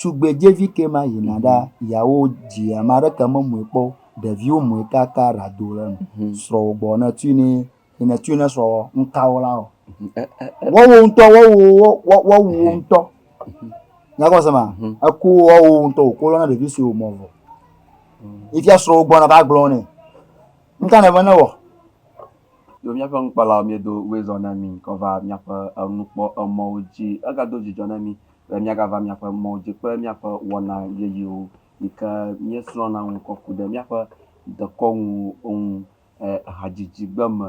Tugbedzevi ke ma yina ɖa yawo dzi ame aɖeke memɔe kpɔ o. Ɖeviwo mɔe kaka ɖado le eme. Mhm. Srɔ̃wò gbɔ ne tui ne yi ne tui ne srɔ̃wò ŋkawo la wɔ. Mhm. E, e, e. Wɔwo ŋutɔ wɔwo wɔwo ŋutɔ. Mhm. Nyagɔ se ma. Eko wɔwo ŋutɔ wòko lɔ na ɖevi si wòmɔ vɔ. Ifia srɔ̃wò gbɔ na va gblɔ nɛ. Ŋka ne be ne wɔ. Yo míaƒe nukpɔlawo míedo wezɔ na mi kɔ va míaƒe enukpɔemɔwo dzi. Egado dzidzɔ na mí be míagava míaƒe mɔwo dzi kple míaƒe wɔna yeyewo yi ke míesrɔ̃na nu kɔ ku ɖe míaƒe dekɔnuwo ŋu, hadzidzi gbe me,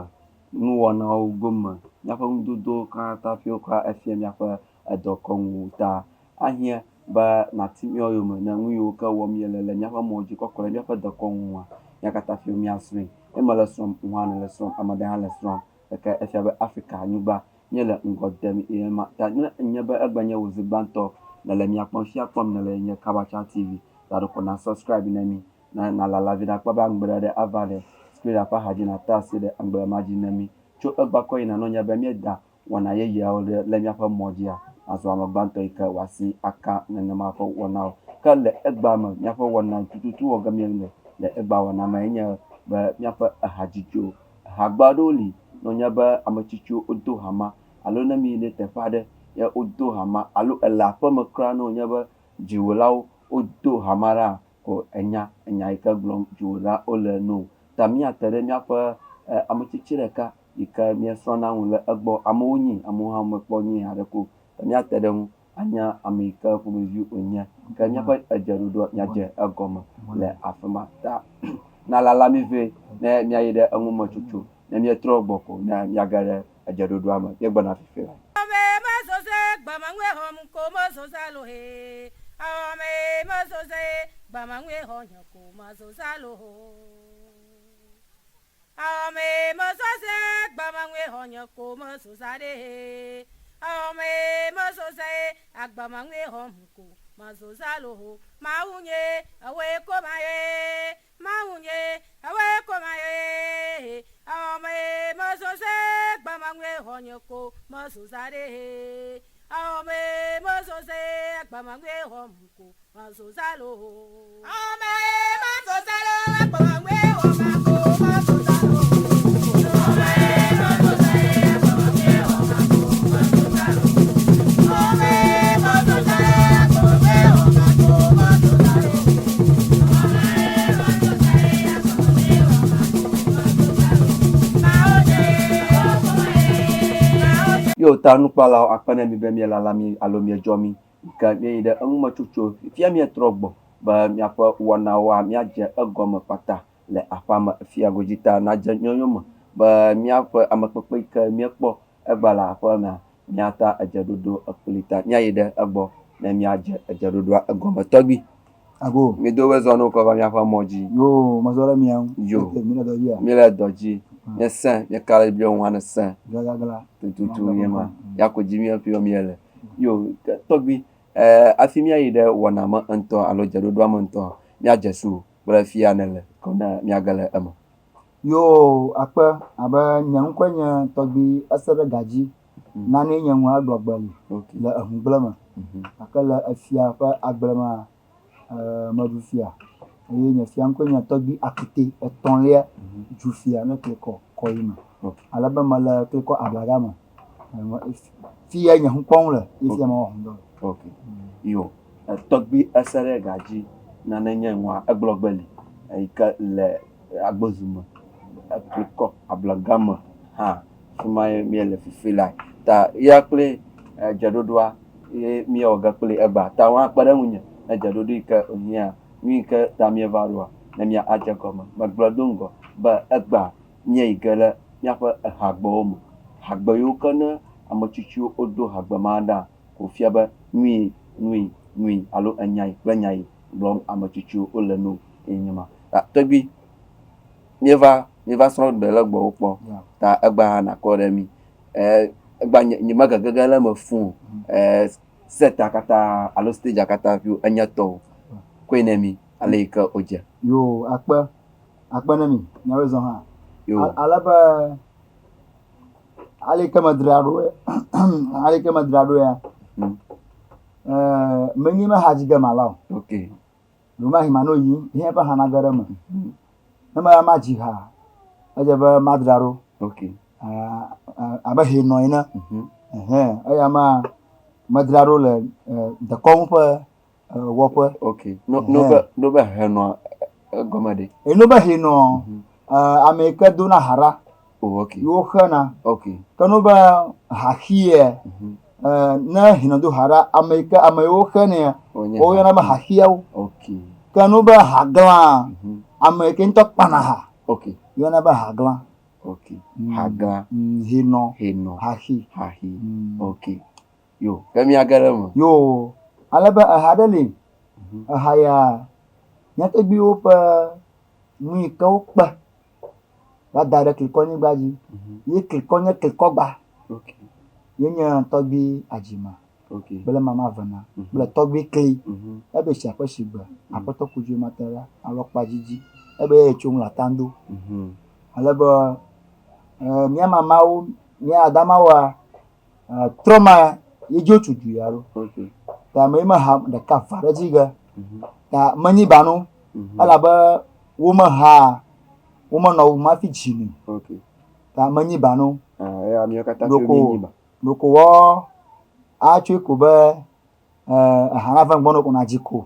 nuwɔnawo gome, míaƒe nudodowo katã ƒe kura efia míaƒe edɔkɔnuwo ta. Ahiã be nàti míawo yome ne nu yiwo ke wɔm míele le míaƒe mɔwo dzi kɔkɔ ɖe míaƒe dekɔnu ŋua, mía katã ƒe míasrɔ̃e. Ne mele srɔ̃m, wò hã nèle srɔ̃m, ame ɖe hã le srɔ̃m. Gake efia be Afrika nyigba míele ŋgɔ dem ye ma. Ta ne enye be egbe nye wò zi gbãtɔ nèle mía kpɔm, fia kpɔm nèle ye nye Kabacha TV. Ta ɖeko na subscribe ne mí ne nàlala viɖe akpɔ be aŋgble aɖe ava ɖe screen-a ƒe axadzi nàte asi ɖe aŋgble ma dzi ne mí. Tso egbea kɔ yina ne wònye be míeda wɔna yeyeawo ɖe le míaƒe mɔ dzia, nàzu ame gbãtɔ yi ke wòasi aka nenema ƒe wɔnawo. Ke le egbea me, míaƒe wɔna tututu wɔ ge míele le egbea wɔna me enye be míaƒe ehadzidziwo. Hagbe aɖewo li ne wònye be ame tsitsiwo wodo ha ma alo ne míyi ɖe teƒe aɖe ye wodo ha ma alo ele aƒeme kura ne wònye be dziwòlawo wodo ha ma ɖa ko ènya enya yi ke gblɔm dziwòla wole na wò. Ta míate ɖe míaƒe ame tsitsi ɖeka yi ke míesrɔ̃na nu le egbɔ. Amewo nyii, amewo hã womekpɔ nyii haɖeke o. Ke míate ɖe eŋu anya ame yi ke ƒomevi wònye. Ke míaƒe edzeɖoɖoa, míadze egɔme le afi ma. Ta nalala mí vɛ ne míayi ɖe enumetsotso. Ne míetrɔ gbɔ ko ne míage ɖe edzeɖoɖoa me. Míegbɔna fifi laa. Ame mesɔsɛ agbamangue xɔnye ko mesosa ɖe Ame mesɔsɛ agbamangue xɔm ko mesosa loho Mawu nye ewoe ko maye Mawu nye ewoe ko maye Ame mesɔsɛ agbamangue xɔnye ko mesosa ɖe Ame mesɔsɛ agbamangue xɔm ko Ye wòta nukpɔlawo akpe na mi be mielala mí alo miedzɔ mí. Ke míeyi ɖe enumetsotso fifia míetrɔ gbɔ be míaƒe wɔnawoa míadze egɔme kpata le aƒea me fia godzi ta nadze nyonyo me be míaƒe amekpekpe yi ke míekpɔ egbea le aƒea mea míata edzeɖoɖo kpli ta míayi ɖe egbɔ ne míadze edzeɖoɖoa egɔme. Tɔgbui, Ago. Mído be zɔ ne wokɔ va míaƒe mɔ dzi. Yoo, mezɔ ɖe mia ŋu. Yo. Tete míle dɔ dzia? Míle dɔ dzi. Míesẽ, míeka ɖe bia ŋu hã nesẽ. Glagagla. Tututu ye ma. Ya ko dzi míaƒe míele. Yo, tɔgbui, eh, hafi míayi ɖe wɔna me ŋutɔ alo dzeɖoɖoa me ŋutɔ, míadze su kple fia nèle ko ne míage le eme. Yo, akpe abe nye ŋkɔe nye tɔgbui ese ɖe gadzi. Mhm. Nanee nye ŋua gblɔ gbe li Okay. le eŋugble me. Mhm. Gake le efia ƒe agble mea, eh, meɖu fia. Eye nye fia ŋkɔe nye tɔgbui Akite etɔ̃lia Mhm. dzu fia ne klikɔ kɔyi me. Okay. Ale be mele klikɔ ablaga me. Fi ya nye hukpɔm le, ye fi ya mewɔ ŋdɔ le. Ok. Yo, tɔgbi ese ɖe ga dzi nane nye nua egblɔ gbe li eyi ke le agbozu me eklikɔ ablɔga me hã fi ma ye míele fifi lae. Ta ya kple dzeɖoɖoa ye míewɔ ge kpli egbea. Ta woa kpe ɖe ŋunye ne dzeɖoɖo yi ke wòhiã nu yi ke ta míeva ɖoa ne mía adze gɔme. Megblɔ do ŋgɔ be egbea míeyi ge ɖe míaƒe hagbewo me. Hagbe yiwo ke ne ame tsitsiwo wodo hagbe ma ɖa ko fia be nui, nui, nui alo enya yi kple nya yi gblɔm ame tsitsiwo wole no ye nye ma. Ta tɔgbui, míeva, míeva srɔ̃ gbe le gbɔwò kpɔ ta egbea hã nàkɔ ɖe mí. E, egbea nye, nye megege ɖe eme fũ o. E, seta katã alo stagea katã ƒio enye tɔwò. Kɔe ne mí ale yi ke wòdze. Yoo, akpe. Akpe ne mi, miawoe zɔ hã. Yo. Ale be ale ke medzra ɖo ale ke medzra ɖo ya. Eh, menye me ha dzi ge mala o. Ok. Ɖewomahi manɔ yiyim ye eƒe ha nage ɖe eme. Ne meva madzi ha, edze be madzra ɖo. Ok. Abe hɛnɔ ene. Ɛhɛn, eya ma medzra ɖo le dekɔnu ƒe wɔƒe. Ok. No, no be, no be hɛnɔa egɔme ɖe? No be hɛnɔ, ame yi ke dona ha ɖa. Oh, ok. Ye woxena. Ok. Ke no be haxie, ne hɛnɔ do ha ɖa, ame yi ke ame yiwo xenɛ, woyɔna be haxiawo. Ok. Ke no be haglã, ame yi ke ŋutɔ kpana ha. Ok. Yɔna be haglã. Ok. Haglã. Hɛnɔ. Hɛnɔ. Haxi. Haxi. Ok. Yo, ke míage ɖe eme. Yo, ale be eha ɖe li. Eha ya mía tɔgbuiwo ƒe nu yi ke wokpe va da ɖe klikɔnyigba dzi. Ye klikɔ nye klikɔgba. Ye nye tɔgbui Adzima kple mama Vena kple tɔgbui Kli. Ebe tsi aƒe shigbe aƒetɔ kudzoe mate ɖe alɔkpa dzidzi. Ebe ye tso ŋu le atando. Ale be mía mamawo, mía adamawoa, trɔ ma ye dzi wotso du ya ɖo. Ta ame yi me ha ɖeka va ɖe edzi ge. Ta menyi ba no. Elabe wo me ha wo me nɔ wu hafi dzi mi. Ta menyi ba no. Ɖoko ɖoko wɔ atsoe ko be eha la ve ŋgbɔ no ko na dzi ko.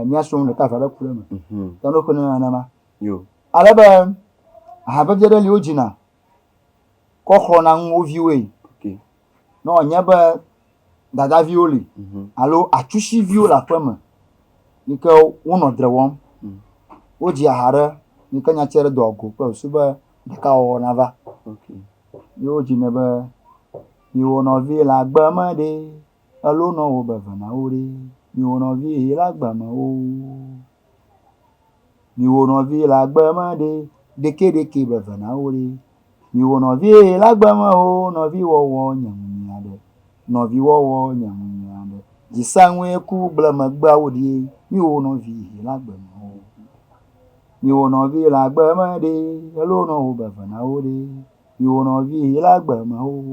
Mía srɔ̃ ɖeka va ɖe ku ɖe me. Ta no ko ne nenema. Ale be ha vevi aɖe li wodzina kɔ xlɔ̃na nu wo viwoe. Ne wòanye be dadaviwo li alo atsusiviwo le aƒe me yi ke wonɔ dzre wɔm. Wodzi aha ɖe yi ke nyati aɖe doa go kple susu be ɖekawɔwɔ nava. Ye wodzinɛ be, Miwò nɔvi le agbe me ɖe, elo nɔ wò be ve na wo ɖe, miwò nɔvi le agbe me o. Miwò nɔvi le agbe me ɖe, ɖekɛɖekɛ be ve na wo ɖe. Miwò nɔvi le agbe me o, nɔviwɔwɔ nye nu nyui aɖe. Nɔviwɔwɔ nye nu nyui aɖe. Dzisanue ku gble megbea wo ɖi. Miwò nɔvi le agbe me o. Miwò nɔvi le agbe me ɖe, elo nɔ wo be ve na wo ɖe. Miwò nɔvi le agbe me o.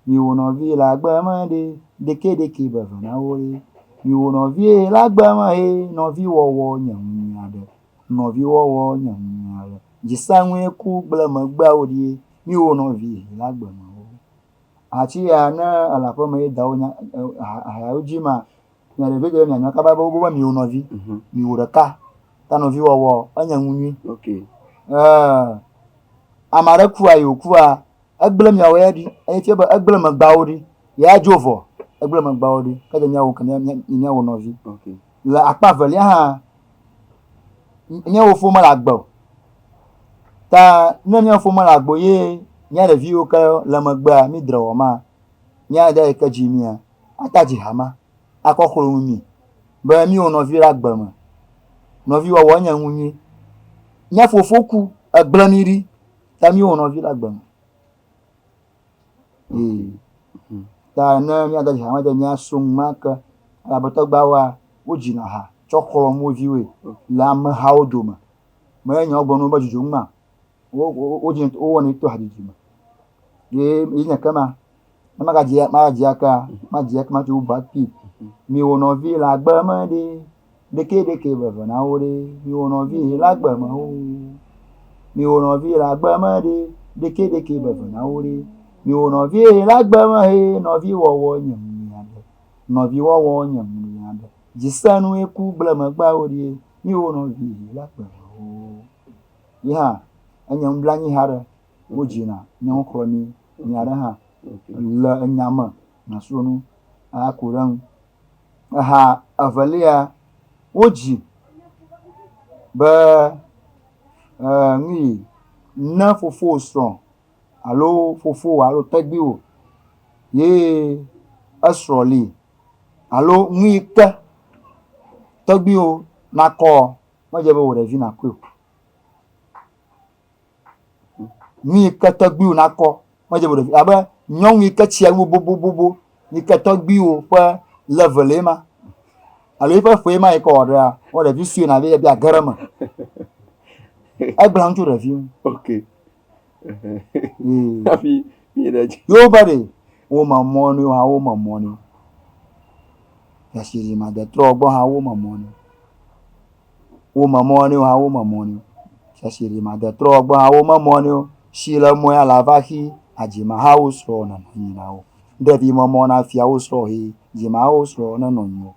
Miwò nɔvi le agbe me ɖe, ɖekɛɖekɛ be ve na wo ɖe. Miwò nɔvi le agbe me he, nɔviwɔwɔ nye nu nyui aɖe. Nɔviwɔwɔ nye nu nyui aɖe. Dzisanue ku gble megbea wo ɖi. Miwò nɔvi le agbe me o. Atsi ya ne ele aƒe me ye dawo nya hayawo dzi ma, mia ɖevi ɖe mianya kaba be wobe miwò nɔvi, miwò ɖeka. Ta nɔviwɔwɔ enye nu nyui. Okay. Eh, ame aɖe kua yi wòkua, Egblẽ miawo ya ɖi, eye fia be egblẽ megbeawo ɖi. Ya dzo vɔ, egblẽ megbeawo ɖi. Ke dze miawo ke miawo nɔvi. Le akpa evelia hã, míawo fofo mele agbe o. Ta ne míawo fofo mele agbe o ye mía ɖeviwo ke le megbea mí dre wɔ ma, mía ɖe yi ke dzi mía ata dzi ha ma akɔ xlɔ nu mi be míwo nɔvi le agbe me. Nɔviwɔwɔ nye nu nyui. Mía fofo ku, egblẽ mí ɖi. Ta míwɔ nɔvi le agbe me. Ee. Ta ne míade dzi hame ɖe míasrɔ̃ nu ma ke elabe tɔgbeawoa, wodzina ha tsɔ xlɔ̃m wo viwoe le amehawo dome. Menye nya wogblɔ na wo be dzudzɔ nu ma o. Wo wo wodzinɛ wowɔnɛ to hadzidzi me. Ye ye nye kema. Ne magadzi magadzi akea, madzi ekema tso bubu akpee. Miwɔ nɔvi le agbe me ɖe. Ɖekɛɖekɛ veve na wo ɖe, miwo nɔvi le agbe me o. Miwo nɔvi le agbe me ɖe, ɖekɛɖekɛ veve na wo ɖe. Miwo nɔvi le agbe me he, nɔviwɔwɔ nye nu nyui aɖe. Nɔviwɔwɔ nye nu nyui aɖe. Dzisenue ku gblẽ megbeawo ɖi, miwo nɔvi le agbe me o. Yi hã, enye nublanui ha ɖe wodzina nye woxlɔ̃ mi nya ɖe hã le enya me nàsrɔ̃ nu aku ɖe eŋu. Eha evelia, wodzi be nu yi ne fofowò srɔ̃ alo fofowò alo tɔgbuiwò ye esrɔ̃ li alo nu yi ke tɔgbuiwò nakɔ medze be wò ɖevi nakɔe o. Nu yi ke tɔgbuiwò nakɔ medze be ɖevi abe nyɔnu yi ke tsia wu bobobobo yi ke tɔgbuiwò ƒe level ye ma alo eƒe ƒe ma yi ke wòaɖea wɔ ɖevi sue na be age ɖe eme. Egblẽ nu tso ɖevi ŋu. Ok. Hafi mi ɖe dzi. Yewo be ɖe wome mɔ nɛ o hã wome mɔ nɛ o. Fiasiri madetrɔ gbɔ hã wo me mɔ nɛ. Wo me mɔ nɛ hã wo me mɔ nɛ. Fiasiri madetrɔ gbɔ hã wo me mɔ nɛ. Si le mɔ ya la va xi adzimahawo srɔ̃ nenɔ anyi na wo. Ɖevi me mɔ na fiawo srɔ̃ he dzimahawo srɔ̃ nenɔ anyi o.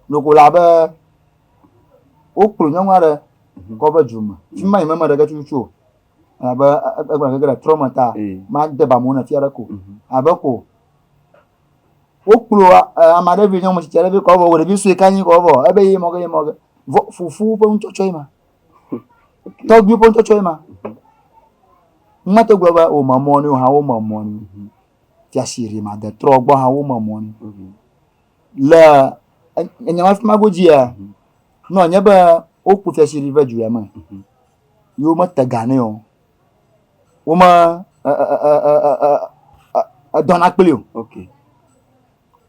Ɖeko la be wokplɔ nyɔnu aɖe kɔ va du me. Fi ma yi me me ɖeke tututu o. Elabe egblɔ gege le trɔ me ta made ba mo ne fia ɖe ko. Abe ko wokplɔ ame aɖe vi nyɔnu tsitsi aɖe vi kɔ vɔ ɖevi sue ka nyi kɔ vɔ ebe ye mɔ ge ye mɔ ge vɔ fufu ƒe nutsɔtsɔ ye ma. Tɔgbui ƒe nutsɔtsɔ ye ma. Ŋmate gblɔ be wome mɔ ne o hã wome mɔ ne. Fiasi ɖi ma de trɔ gbɔ hã wome mɔ ne. Le enya ma fi ma godzia, ne wònye be woku fiasi ɖi va du ya me. Ye womete ga nɛ o. Wome edɔna kpli o. Okay.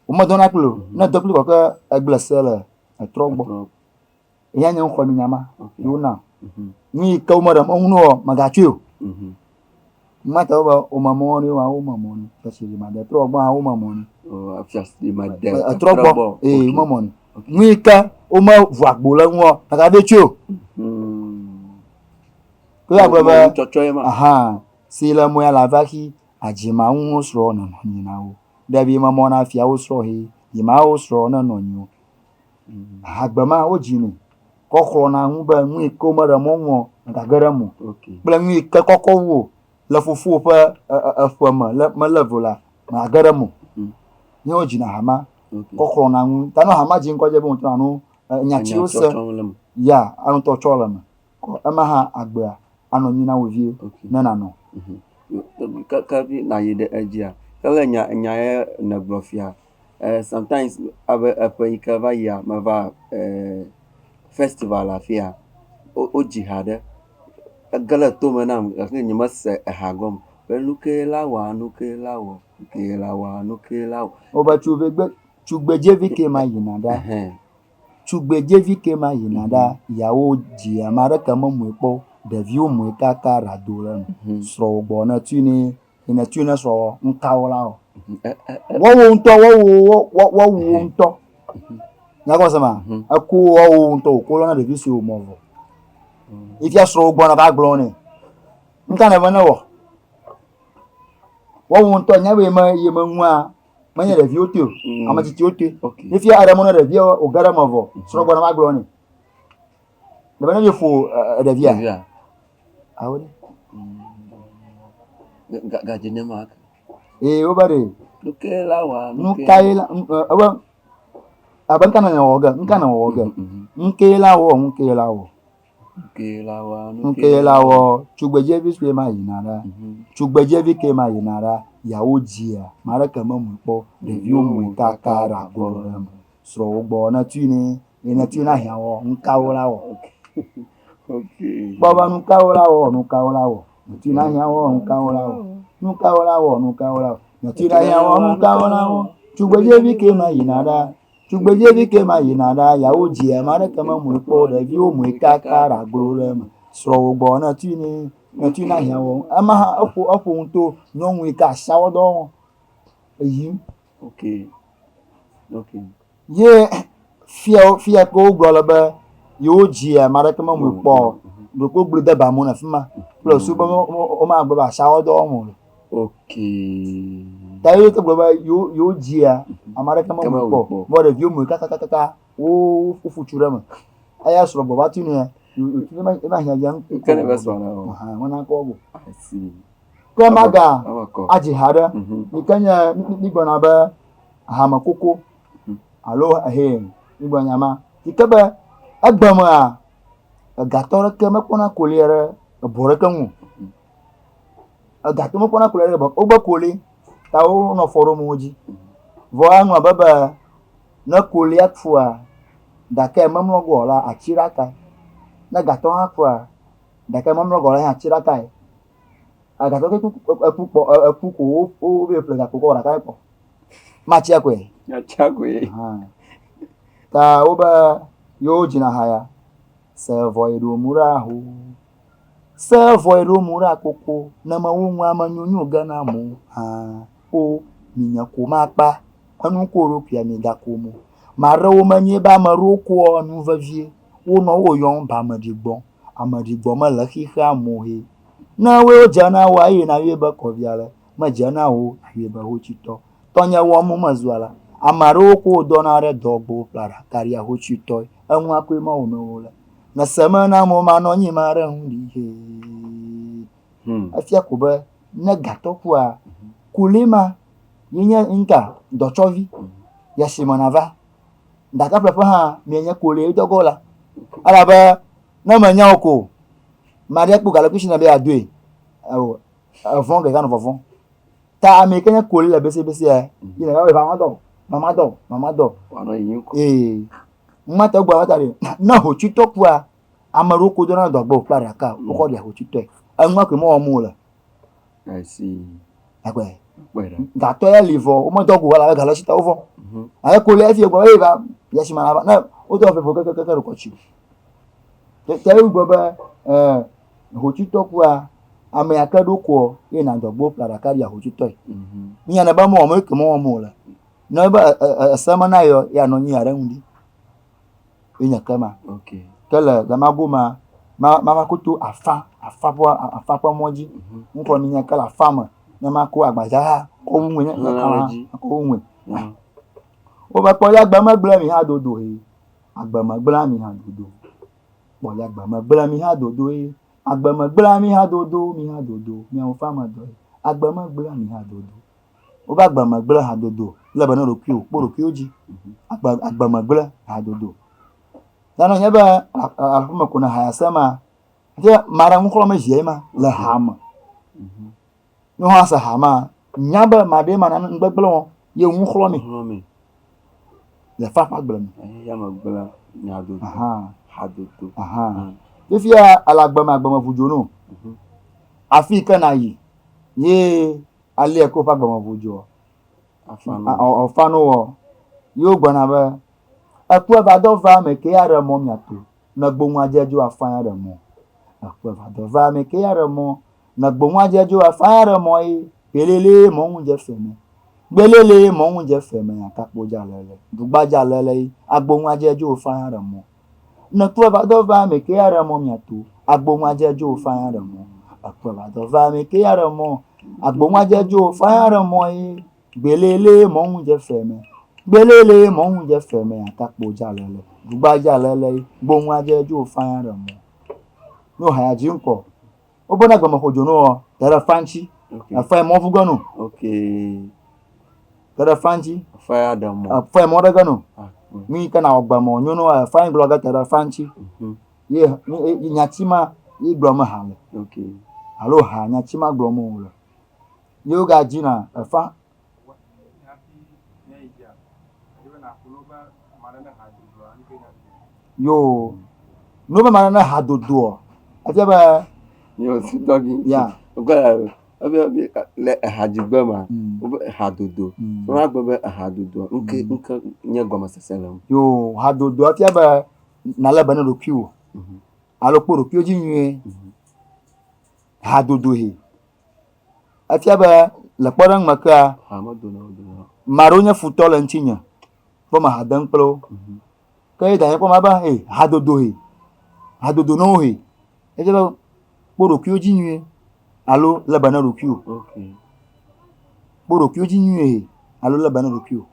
Womedɔna kpli o. Ne edɔ kpli kɔ ke egble se le etrɔ gbɔ. Eya nye ŋxɔ mi nya ma. Ye wona. Nu yi ke womeɖe mɔ ŋu ne o megatsɔe o. Mate ŋu be wome mɔ ne wa wome mɔ ne. Fiasi ma de trɔ gbɔ hã wome mɔ ne. Fiasi ma de etrɔ gbɔ ee wome mɔ ne. Nu yi ke wome ʋu agbo le ŋua megave tsɔe o. Ke ya gblɔ be aha si le mɔ ya la va xi adzi ma ŋu srɔ̃ nenɔ anyi na wo. Ɖevi me mɔ na fiawo srɔ̃ he yi ma wo srɔ̃ nenɔ anyi o. Hagbe ma wodzi nɛ kɔ xlɔ̃na nu be nu yi ke womeɖe mɔ ŋua megage ɖe eme o. Kple nu yi ke kɔkɔ wu o le fofowò ƒe eƒe me le mele vo la megage ɖe eme o. Ye wodzina ha ma kɔ xlɔ̃na nu. Ta ne ha ma dzi ŋkɔ dze be wòtrɔ alo nyati wose ya ŋutɔ tsɔ le eme. Kɔ ema hã agbea anɔ anyi na wò vie ne nànɔ. Ke nayi ɖe edzia, ke le nya nya ye nègblɔ fia, sometimes abe eƒe yi ke va yia meva festival le afi ya, wodzi ha ɖe, ege ɖe tome nam gake nyemese eha gɔme o. Be nu ke la wɔ, nu ke la wɔ, nu ke la wɔ, nu ke la wɔ. Wobe tugbedzevi ke ma yina ɖa. Tugbedzevi ke ma yina ɖa yawo dzi ame aɖeke memɔe kpɔ o. Ɖeviwo mɔe kaka ɖado ɖe enu. Srɔ̃wò gbɔ ne tui ne yi ne tui ne srɔ̃wò ŋkawo la wɔ. Woawo ŋutɔ woawo woawo ŋutɔ. Nya gɔme se ma? Eko woawo ŋutɔ wòko lɔ na ɖevi sue wòmɔ vɔ. Ifia srɔ̃wò gbɔ na va gblɔ nɛ. Ŋka ne be ne wɔ. Woawo ŋutɔ nya be yeme yeme ŋua menye ɖeviwo toe o, ame tsitsiwo toe. Fifia eɖe mɔ na ɖeviawo wòge ɖe eme vɔ, srɔ̃ gbɔ na va gblɔ nɛ. Ɖe ne míeƒo ɖevia? Ɖevia. Awo ɖe. Gadze ne ma. Ee, wobe ɖe. Nu ke la wa. Nu kae la, ebe abe ŋka nɔ wɔwɔ ge, ŋka nɔ wɔwɔ ge. Nu ke la wɔ, nu ke la wɔ. Nu ke la wɔ. Tugbedzevi sue ma yina ɖa. Tugbedzevi ke ma yina ɖa. Yawo dzia, ame aɖeke memui kpɔ. Ɖeviwo mui kaka ɖe aglo ɖe eme. Srɔ̃wò gbɔ ne tui ne, ye ne tui na hiã wɔ, nukawo la wɔ? Kpɔ be nukawo la wɔ, nukawo la wɔ? Ne tui na hiã wɔ, nukawo la wɔ? Nukawo la wɔ, nukawo la wɔ? Ne tui na hiã wɔ, nukawo la wɔ? Tugbedzevi ke ma yina ɖa. Tugbedzevi ke ma yina ɖa, yawo dzia, ame aɖeke memui kpɔ o, ɖeviwo mui kaka ɖe aglo ɖe eme. Srɔ̃wò gbɔ ne tui ne, ne tui na hiã wɔ. Ema hã eƒo eƒo nu to nyɔnu yi ke asiawɔ dɔ wɔm eyim. Okay. Okay. Ye fia fia ke wogblɔ le be yewo dzia ame aɖeke memui kpɔ o. Ɖeko wogblɔe de ba mo le afi ma kple susu be womagblɔ be asiawɔ dɔ wɔm wole. Okay. Ta ye wote gblɔ be yewo yewo dzia ame aɖeke memui kpɔ o. Vɔ ɖeviwo mui kakakaka wo woƒu tsu ɖe eme. Eya srɔ̃ gbɔ va tu nɛ ema hiã via ŋu. Ke ne va srɔ̃ na o. Hã mena kpɔ o. I see. Ke maga adzi ha ɖe yi ke nye mígblɔna be hame koko alo ehee mígblɔ nya ma yi ke be egbemea egatɔ ɖeke mekpɔna kolia ɖe ebɔ ɖeke ŋu o. Egatɔ mekpɔna kolia ɖe ebɔ wobe koli ta wonɔ fɔ ɖom wo dzi. Vɔ eŋlɔ be be ne kolia fua gake memlɔ go la atsi ɖaka. Ne gatɔ hã fua gake memlɔ go la atsi ɖakae. Agatɔ ke eku kpɔ eku ko wo wo be ƒle gakpo kɔ wɔ ɖeka kpɔ. Matsia koe. Matsia koe. Ta wo be yewo dzina ha ya. Se vɔ yi ɖo mu ɖa ho. Se vɔ yi ɖo mu ɖa koko. Ne me wo ŋua me nyonyo ge na mo hã. O minye ko makpa. Enu ko ɖokuia mi gako mo. Maɖewo menye be ame ɖewo koa nu vevie. Wonɔ wo yɔm be ame ɖigbɔ. Ame ɖigbɔ mele xexea me o he. Ne woe dze na woa eye nayɔe be kɔvia le. Medze na wò nayɔe be hotsuitɔ. Tɔnye wɔm mezua la, ame aɖewo ko wodɔna ɖe dɔ gbɔ ƒla ɖaka ɖia hotsuitɔe. Enua koe mewɔ ne wo le. Mese me na amewo manɔ anyi maɖe ŋu ɖi hee. Efia ko be ne gatɔ kua, kuli ma ye nye ŋka dɔtsɔvi ya si me nava. Ɖaka ƒleƒe hã mienye kuli ye dɔgɔ la. Elabe ne menya o ko maɖe kpo gale kusi na be yeadoe. Eo evɔ̃ geka nɔ vɔvɔ̃. Ta ame yi ke nye koli le besebesea yi ne va va dɔ, mama dɔ, mama dɔ. Wòanɔ yiyim ko. Ee. Ŋmatɔ gbɔ va ta ɖe. Ne hotsuitɔ kua, ame ɖewo ko dona dɔ gbɔ kple aɖaka wokɔ ɖia hotsuitɔe. Enua koe mewɔm wole. I see. Akpɔe. Kpɔe ɖa. Gatɔ ya li vɔ, womedɔ go elabe ga le esi ta wovɔ̃. Ake koli efi gbɔ eye va yasi ma va ne wodɔ ƒoƒo kekekeke ɖo kɔtsi. Tete wogblɔ be ɛɛ hotsuitɔ kua ame ya ke ɖo koɔ ye na dɔgbo ƒle aɖaka ɖia hotsuitɔe. Nya ne be mewɔm eke mewɔm o le. Ne be ese me na yɔ ya nɔ anyi aɖe ŋu ɖi. Ye nye ke ma. Okay. Ke le gama goma ma ma va koto afa afa ƒe afa ƒe mɔ dzi. Ŋkɔ ni nye ke le afa me ne ma ko agbadza ha kɔ wu ŋue nye Hlẽ ɖe dzi. kɔ wu ŋue. Wo va kpɔ ya agbe megblẽ mi hã dodo he. Agbe megblẽ mi hã dodo. Kpɔ ya agbe megblẽ mi hã dodo he. Agbe megblẽ mi hã dodo mi hã dodo. Miawo fa me dɔ he. Agbe megblẽ mi hã dodo. Wobe agbe megblẽ hã dodo. Le be ne ɖokuiwò kpɔ ɖokuiwò dzi. Agbe agbe megblẽ hã dodo. Nane nye be aƒeme ko ne haya se ma. Ke maɖe nuxlɔ̃ame zie ma le ha me. Ne wohã se ha ma, nya be maɖe ma nane nugbegblẽ wɔm ye nuxlɔ̃ame Nuxlɔ̃ame. le fa ƒe agble me. Eya megblẽ nya dodo. Aha. Ha dodo. Aha. Fifia ele agbe me agbe me ʋu dzo no. Afi yi ke nayi ye alia ke woƒe agbe me ʋu dzoa. Afa no wɔ. Ye wogblɔna be eku eva dɔ va ame ke ya ɖe mɔ miato. Ne gbonu adze dzo afa ya ɖe mɔ. Eku eva dɔ va ame ke ya ɖe mɔ. Ne gbonu adze dzo afa ya ɖe mɔ ye. Gbelele mɔ ŋu dze fe me. Gbelele mɔ ŋu dze fe me atakpo dza lele. Dugba dza lele ye. Agbonu adze dzo afa ya ɖe mɔ. Ne ku eva dɔ va ame ke ya ɖe mɔ miato. Agbonu adze dzo afa ya ɖe mɔ. Eku eva dɔ va ame ke ya ɖe mɔ. Agbonu adze dzo afa ya ɖe mɔ ye. Gbelele mɔ ŋu dze fe me. Gbelele mɔ ŋu dze fe me atakpo dza lele. Dugba dza lele ye. Gbonu adze dzo afa ya ɖe mɔ. Ne wo haya dzi ŋkɔ. Wobe ne agbeme ƒo dzo no wɔ, te ɖe fa ŋuti. Efa yi mɔ ʋu ge no. Okay. Te ɖe fa ŋuti. Efa ya ɖe mɔ. Efa yi mɔ ɖe ge no. Nu yi ke na wɔ gbeme nyo no efa yi gblɔ ge te ɖe fa ŋuti. Ye ye nyati ma ye gblɔ me ha le. Okay. Alo ha nyati ma gblɔ me wole. Ye wo ga dzi na efa. Yo, no be ma ne ha dodoɔ, efia be. Yo, si dɔgi. Ya. Ebe le ehadzigbe ma, wobe hadodo. Wova gblɔ be ehadodoa, ŋke ŋke nye gɔmesese le ŋu. Yo, hadodoa fia be nalé be ne ɖokuiwò alo kpɔ ɖokuiwò dzi nyuie. Hadodo he. Efia be le kpɔɖeŋu me kea, ame aɖewo nye futɔ le ŋutinye vɔ me ha dem kple wo. Ke ye danye kpɔ ma be he hadodo he, hadodo ne wo he. Efia be kpɔ ɖokuiwò dzi nyuie alo lé be ne ɖokuiwò. Kpɔ ɖokuiwò dzi nyuie he alo lé be ne ɖokuiwò.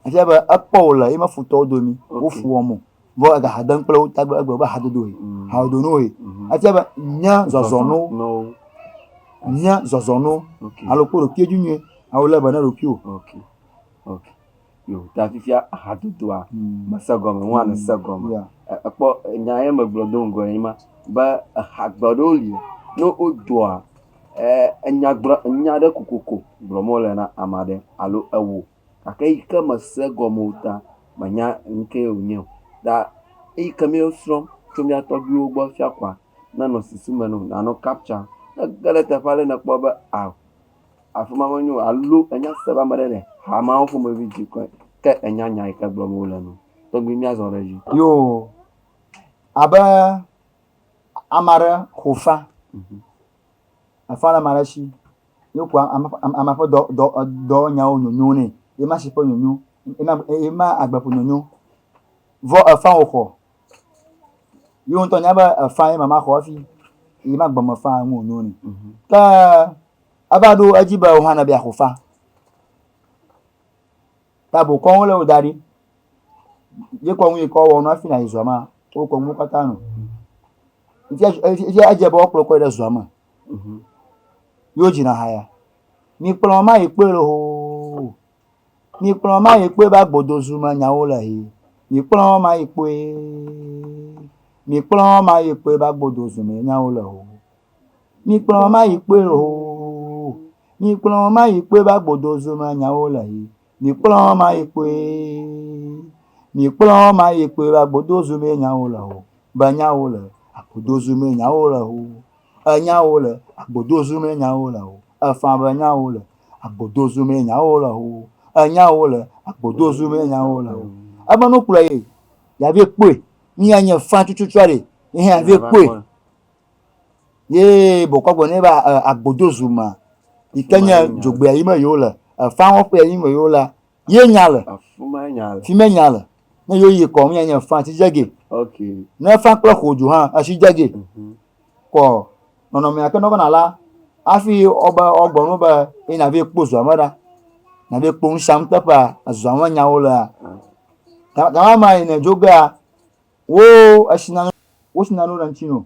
Efia be ekpɔ wò le ye me futɔwo domi, wo fu wɔm o. Vɔ ega ha dem kple wo tagbe egblɔ be hadodo he, hadodo no he. Efia be nye zɔzɔ no, nye zɔzɔ no alo kpɔ ɖokuiwò dzi nyuie alo lé be ne ɖokuiwò. Okay. Okay. Yo, ta fifia hadodoa mese gɔme, ŋua ne se gɔme. Yeah. Ekpɔ nya ye megblɔ do ŋgɔ ye ma be ehagbe ɖewo li ne wodoa enya gblɔ enya ɖe kokoko gblɔm wole na ame aɖe alo ewò gake eyi ke mese gɔme o ta menya nu ke wònye o. Ta eyi ke míesrɔ̃ tso mía tɔgbuiwo gbɔ fia koa nenɔ susu me na wò nànɔ capture. Ne ege ɖe teƒe aɖe nèkpɔ be ao afi ma menyo o alo enya se be ame ɖe le ha mawo ƒomevi dzi kɔe ke enya nya yi ke gblɔm wole no. Tɔgbui míazɔ ɖe edzi. Yo, abe ame aɖe xo fa, efa le ame aɖe si ye wokɔ ame ƒe dɔ dɔ dɔwɔnyawo nyonyo nɛ. ye ma tsi ƒe nyonyo, ye ma ye ma agbe ƒe nyonyo. Vɔ efã wòxɔ. Ye ŋutɔ nya be efã ye mama xɔ hafi ye ma gbeme fã ŋu wònyo nɛ. Ke eva ɖo edzi be wò hã nèbe yeaxɔ fã. Ta bokɔwo le wo da ɖi. Ye kɔ nu yi ke wowɔ nu hafi nàyi zua mea, wokɔ nuwo katã nɔ. Fifia fifia edze be woakplɔ kɔ yi ɖe zua me. Ye wodzina ha ya. Mikplɔ ma yi kpɔe loo. Mikplɔ ma yi kpɔe be agbodozu me nyawo le he. Mikplɔ ma yi kpɔe. Mikplɔ ma yi kpɔe be agbodozu me nyawo le o. Mikplɔ ma yi kpɔe loo. Mikplɔ ma yi kpɔe be agbodozu me nyawo le he. Mikplɔ ma yi kpɔe. Mikplɔ ma yi kpɔe be agbodozu me nyawo le o. Be nyawo le agbodozu me nyawo le o. Enyawo le agbodozu me nyawo le o. Efã be nyawo le agbodozu me nyawo le o. Enyawo le agbodozu me nyawo le o. Ebe nu kplɔe ye yeave kpɔe. Nu ya nye fã tututua ɖe. Ye hã yeave kpɔe. Ye bokɔ gblɔ nɛ be agbodozu ma yi ke nye dzogbea yi me yewo le efã wɔƒea yi me yewo lea ye nya le. Fi ma nya le. Ne yewo yi kɔ nu ya nye fã tsi dze ge. Ne fã kple xodzo hã etsi dze ge. Kɔ nɔnɔmea ke nɔvana la hafi wobe woagblɔ no be ye nave kpɔ zua me ɖa. Nave kpɔ nusianu teƒea ezua me nyawo lea. Gama ma yi ne dzo gea wo esi na wosi nane ɖe ŋuti no.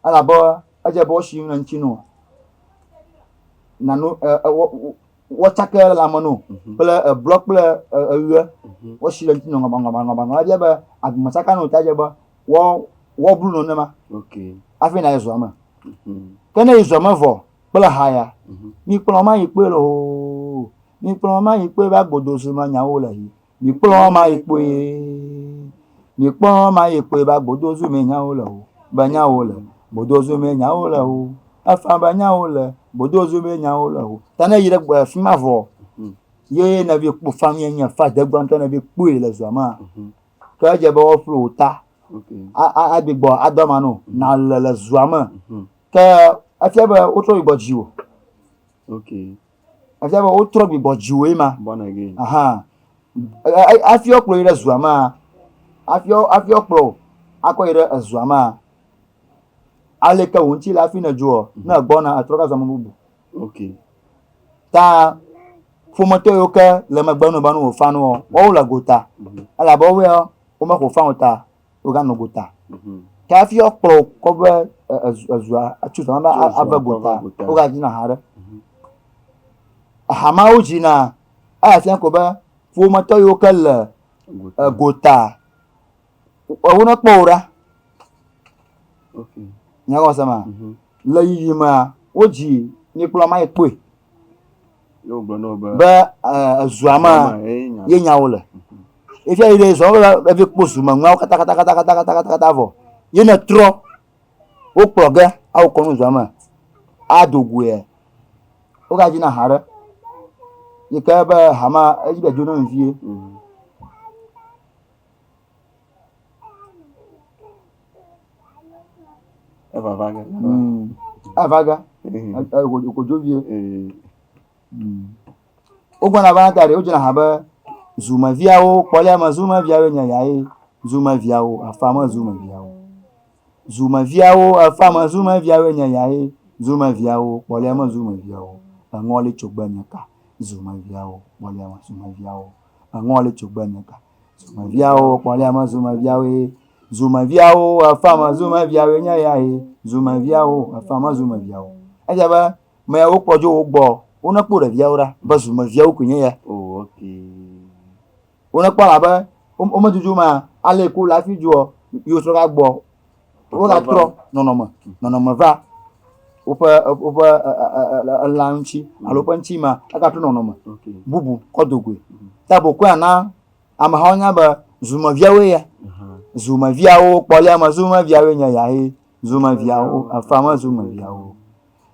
Elabe edze be wosi nu ɖe ŋuti no. Nanu e e wo wotsake le lãme no kple eblɔ kple eɣe. Wosi ɖe ŋuti no ŋɔbaŋɔbaŋɔbaŋɔ. Ebia be agbemetsaka no ta edze be woa woablu nenema hafi nàyi zɔa me. Ke ne yi zɔa me vɔ kple ha ya, mikplɔ ma yi kpɔe loo, mikplɔ ma yi kpɔe be agbodozu me nyawo le yi. Mikplɔ ma yi kpɔe, mikplɔ ma yi kpɔe be agbodozu me nyawo le o, be nyawo le, gbodozu me nyawo le o, efa be nyawo le, gbodozu me nyawo le o. Ta ne yi ɖe afi ma vɔ, ye nèvi kpɔ fa nye nye fa degbɔ ŋutɔ nèvi kpɔe le zɔa mea, ke edze be woaƒlo wò ta agbigbɔ adɔ ama no nale le zua me. Ke efia be wotrɔ gbigbɔ dziwò. Efia be wotrɔ gbigbɔ dziwò ye ma. Aha. Hafi woakplɔ yi ɖe zua mea, hafi hafi woakplɔ wò akɔ yi ɖe ezua mea, aleke wò ŋuti le hafi nèdzoa, ne ègbɔna etrɔ va zu ame bubu. Ta ƒometɔ yiwo ke le megbe nɔ be ne wòfa nɔ woawo le gota elabe woawo ya womeƒo fa o ta woganɔ gota. Ke hafi woakplɔ wò kɔ be ezua atso zua me ava gota wogadzina ha ɖe. Ha mawo dzina eya fia ko be ƒometɔ yiwo ke le gota wonekpɔ wò ɖa. Nya gɔme se ma? Le yiyimea wodzi nyikplɔ ma yi kpɔe. Be ezua ma ye nyawo le. Efia yi ɖe zɔ be evi kpɔ zu me nuawo katã katã katã katã katã katã katã vɔ. Ye ne trɔ wokplɔ ge awo kɔ nu zua me ado goe. Wogadzina ha ɖe yi ke be ha ma edzi be dzo ne vie. Eva va ge. Eva ge. Kodzo vie. Wogbɔna va ta ɖe wodzina ha be zumeviawo kpɔlia me zumeviawo nye ya ye zumeviawo efa me zumeviawo zumeviawo efa me zumeviawo nye ya ye zumeviawo kpɔlia me zumeviawo eŋɔli tso gbe nye ka zumeviawo kpɔlia me zumeviawo eŋɔli tso gbe nye ka Zumeviawo, kpɔlia me zumeviawoe. Zumeviawo, efa me zumeviawoe nye ya ye. Zumeviawo, efa me zumeviawo. Edze be me yawo kplɔ dzo wo gbɔ, wonekpɔ ɖeviawo ɖa be zumeviawo koe nye ya. Oh, okay. Wonekpɔ labe womedudu ma ale ko le hafi dzoa yewo trɔ va gbɔ. Wogatrɔ nɔnɔme, nɔnɔme va woƒe woƒe elã ŋuti alo woƒe ŋuti ma egatrɔ nɔnɔme bubu kɔ do goe. Ta bokɔe ana amehawo nya be zumeviawoe ya. Zumeviawo kpɔlia me zumeviawoe nye ya ye. Zumeviawo efa me zumeviawo.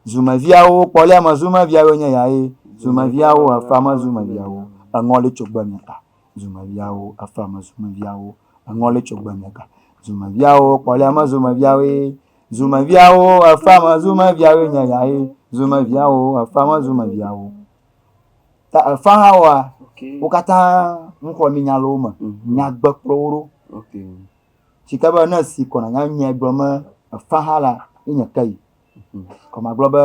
Zumeviawo kpɔlia me zumeviawoe nye ya ye. Zumeviawo efa me zumeviawo. Eŋɔli tso gbe miaka. Zumeviawo efa me zumeviawo. Eŋɔli tso gbe miaka. Zumeviawo kpɔlia me zumeviawoe. Zumeviawo efa me zumeviawoe nye ya ye. Zumeviawo efa me zumeviawo. Ta efa hã woa. Wo katã nuxlɔ̃minya le wo me. Nyagbe kplɔ wo ɖo. Si ke be ne esi kɔ nànya nyae gblɔ me efa hã la, ye nye ke yi. Kɔ magblɔ be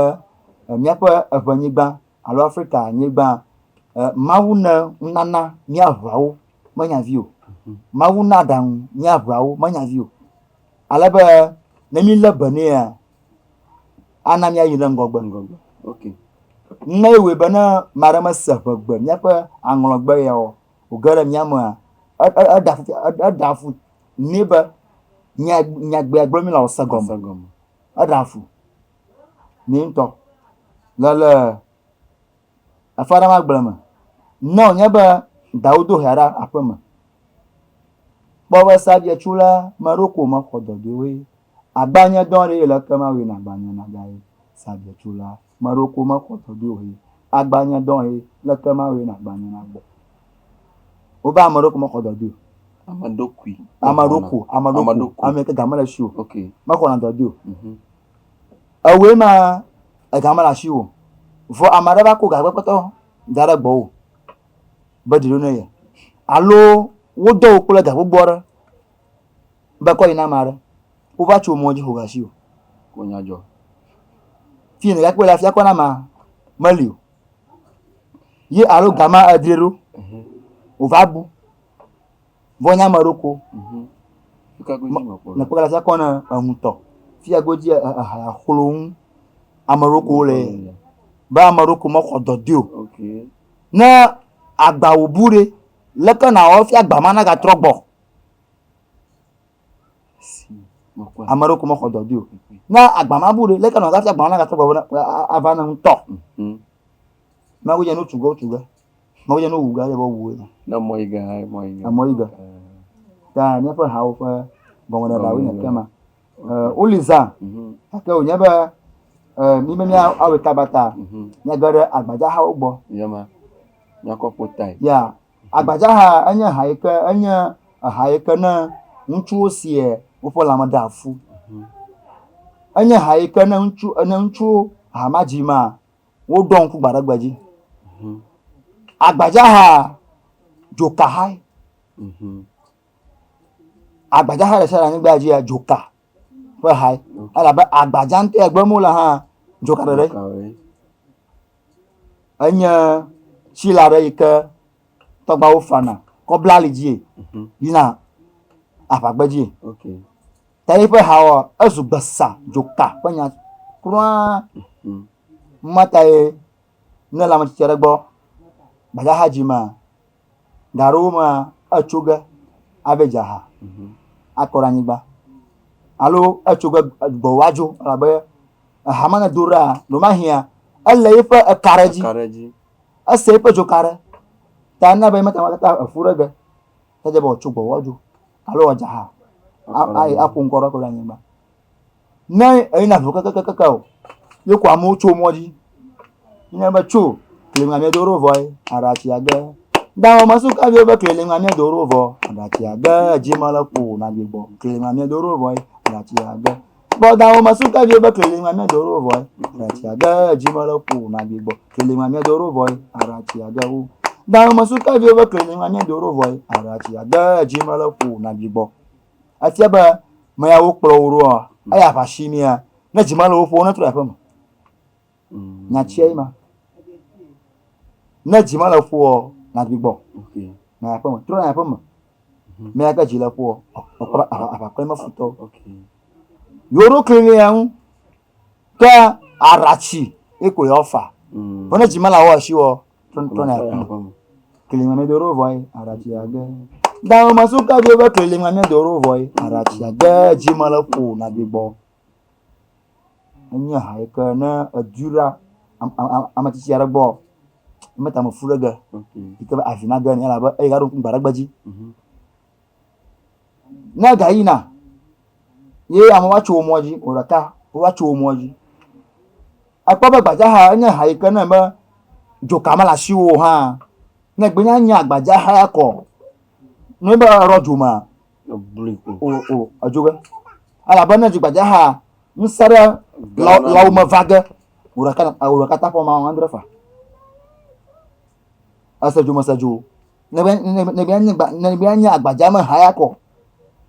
míaƒe eʋenyigba alo Afrika nyigba, Mawu ne nunana mía ʋeawo menya vi o. Mawu na aɖaŋu mía ʋeawo menya vi o. Ale be ne mílé be nɛa, ana míayi ɖe ŋgɔgbe. Ŋgɔgbe. Ok. Ne ewɔe be ne ame aɖe mese ʋegbe míaƒe aŋlɔgbe ya o, wòge ɖe mía mea, eɖea fu eɖea fu nɛ be nya nyagbea gblɔm míele wòase gɔme. Ase gɔme. Eɖea fu nɛ ŋutɔ. Le le afaɖamagble me, ne wònye be dawo do hɛ ɖe aƒe me, kpɔ be sabia tso la, ame ɖewo ko mexɔ dɔdɔe. Agba nye dɔ ɖe le ekema wòe nagba nye naga ye sabia tso la, ame ɖewo ko mexɔ dɔdɔe o he. Agba nye dɔ he le ekema wòe nagba nye nagbɔ. Wobe ame ɖewo ko mexɔ dɔdɔe o. Ame ɖokui. Ame ɖoko, ame Ame ɖoko, ɖoko. ame ke game le si o. Ok. Mexɔna dɔdɔe o. Mhm. Ewòe ma ega mele asi o. Vɔ ame aɖe va ko ga kpekpetɔ da ɖe gbɔwò be ɖi ɖo ne ye. Alo wodɔ wò kple ga gbogbo aɖe be kɔ yi na ame aɖe. Wova tso mɔ dzi xɔ ga si o. Ko nya dzɔ. Fi ne gakpɔe le afia kɔ na amea meli o. Ye alo ga ma edre ɖo. Mhm. Wòva bu. Vɔ nye ame ɖo ko. Mhm. Fika godzi mekpɔ Ne kpɔ le afia kɔ ne eŋutɔ. Fia godzi eha xlo ŋu ame ɖo ko le. Be ame ɖo ko mexɔ dɔdɔe o. Ok. Ne agba wò bu ɖe, leke nawɔ hafi agba ma nagatrɔ gbɔ? Si mekpɔe. Ame ɖewo ko mexɔ dɔ di o. Ne agba ma bu ɖe, leke nawɔ hafi agba ma nagatrɔ gbɔ be ava ne ŋutɔ? Mhm. Mawu dze nu tu ge wotu ge. Mawu dze nu wu ge ele be wowu ye. Ne mɔ yi ge hã mɔ yi ge. Emɔ yi ge. Ta míaƒe hawo ƒe gɔmeɖeɖeawoe nye ke ma. Woli zã Mhm. gake wònye be mí be míawɔe kaba ta Mhm. míage ɖe agbadzahawo gbɔ. Yema. Míakɔ ƒo tae. Ya agbadzaha enye ha yi ke enye eha yi ke ne ŋutsuwo sie woƒe lãme ɖea fu. Enye ha yi ke ne ŋutsu ne ŋutsuwo ha ma dzi ma woɖɔ ŋku gbe aɖe gbe dzi. Agbadzaha dzoka hae. Agbadzaha ɖe sia ɖe anyigba dzia dzoka ƒe hae. Elabe agbadza ŋutɔ ya gbem wole hã dzoka ɖeɖe. Enye tsila aɖe yi ke tɔgbawo fana kɔ bla ali dzie yina aʋagbe dzie. Ta eƒe hawoa ezu gbesa dzoka ƒe nya kura. Numa tae ne le ame tsitsi aɖe gbɔ gbadzaha dzi mea, ga aɖewo mea etso ge ava dze aha akɔ ɖe anyigba alo etso ge gbɔwò adzo elabe eha ma ne do ɖaa ɖewomaxia ele eƒe eka ɖe dzi. Ese eƒe dzoka ɖe ta ena be mete ŋu katã eƒu ɖe ge. Edze be wòatso gbɔwò adzo alo wòadze aha ayi aƒo ŋkɔ ɖe akɔ ɖe anyigba. Ne eyina ʋu kekekeke o ye ko amewo tso mɔ dzi. Nye be tso kli ŋa míedo ɖo vɔ ye aɖatsi age. Dawɔ mesukaviwo be kli ŋa míedo ɖo vɔ aɖatsi age. Dzi mele ƒo na gbi gbɔ kli ŋa míedo ɖo vɔ ye aɖatsi age. Kpɔ dawɔ mesukaviwo be kli ŋa míedo ɖo vɔ ye aɖatsi age. Dzi mele ƒo na gbi gbɔ kli ŋa míedo ɖo vɔ ye aɖatsi age. Wo dawɔ mesukaviwo be kli ŋa míedo ɖo vɔ ye aɖatsi age. Dzi mele ƒo na gbi gbɔ. Efia be me ya wokplɔ wo ɖoa eya aʋa si mia ne dzi mele wo ƒo ne trɔ yi aƒe me. Nyatsia ye ma. Ne dzi mele ƒoɔ nàgbi gbɔ na aƒe me. Trɔ yi aƒe me. Me ya ke dzi le ƒoɔ ekplɔ aʋakplɔ me futɔwo. Yewo ɖo kli lia ŋu ke aɖatsi ye ko yewoa fa. Vɔ ne dzi mele awɔ asi wɔ trɔ na aƒe me. Kli ŋa míedo ɖo vɔ ye aɖatsi age. Dawo me sukaviwo be kli ŋa míedo ɖo vɔ ye aɖatsi age dzi mele ƒo nàgbi gbɔ. Enye ha yi ke ne edui ɖa ame tsitsi aɖe gbɔ meta me fu ɖe ge yi ke be avi nage nɛ elabe eyi gaɖo ŋku gbe aɖe gbe dzi. Ne ega yina ye amewo va tso wo mɔ dzi wò ɖeka wova tso wo mɔ dzi. Ekpɔ be gbadzaha enye ha yi ke ne be dzoka mele asiwò o hã ne egbe nya nya gbadzaha ya kɔ ne be erɔ dzo mea o o edzo ge elabe ne dzi gbadzaha ŋusẽ ɖe lãwo me va ge wò ɖeka wò ɖeka ta ƒe ma andre fa. Ese dzo mese dzo. Ne be ne ne be nye ne be nye agbadza me haya kɔ.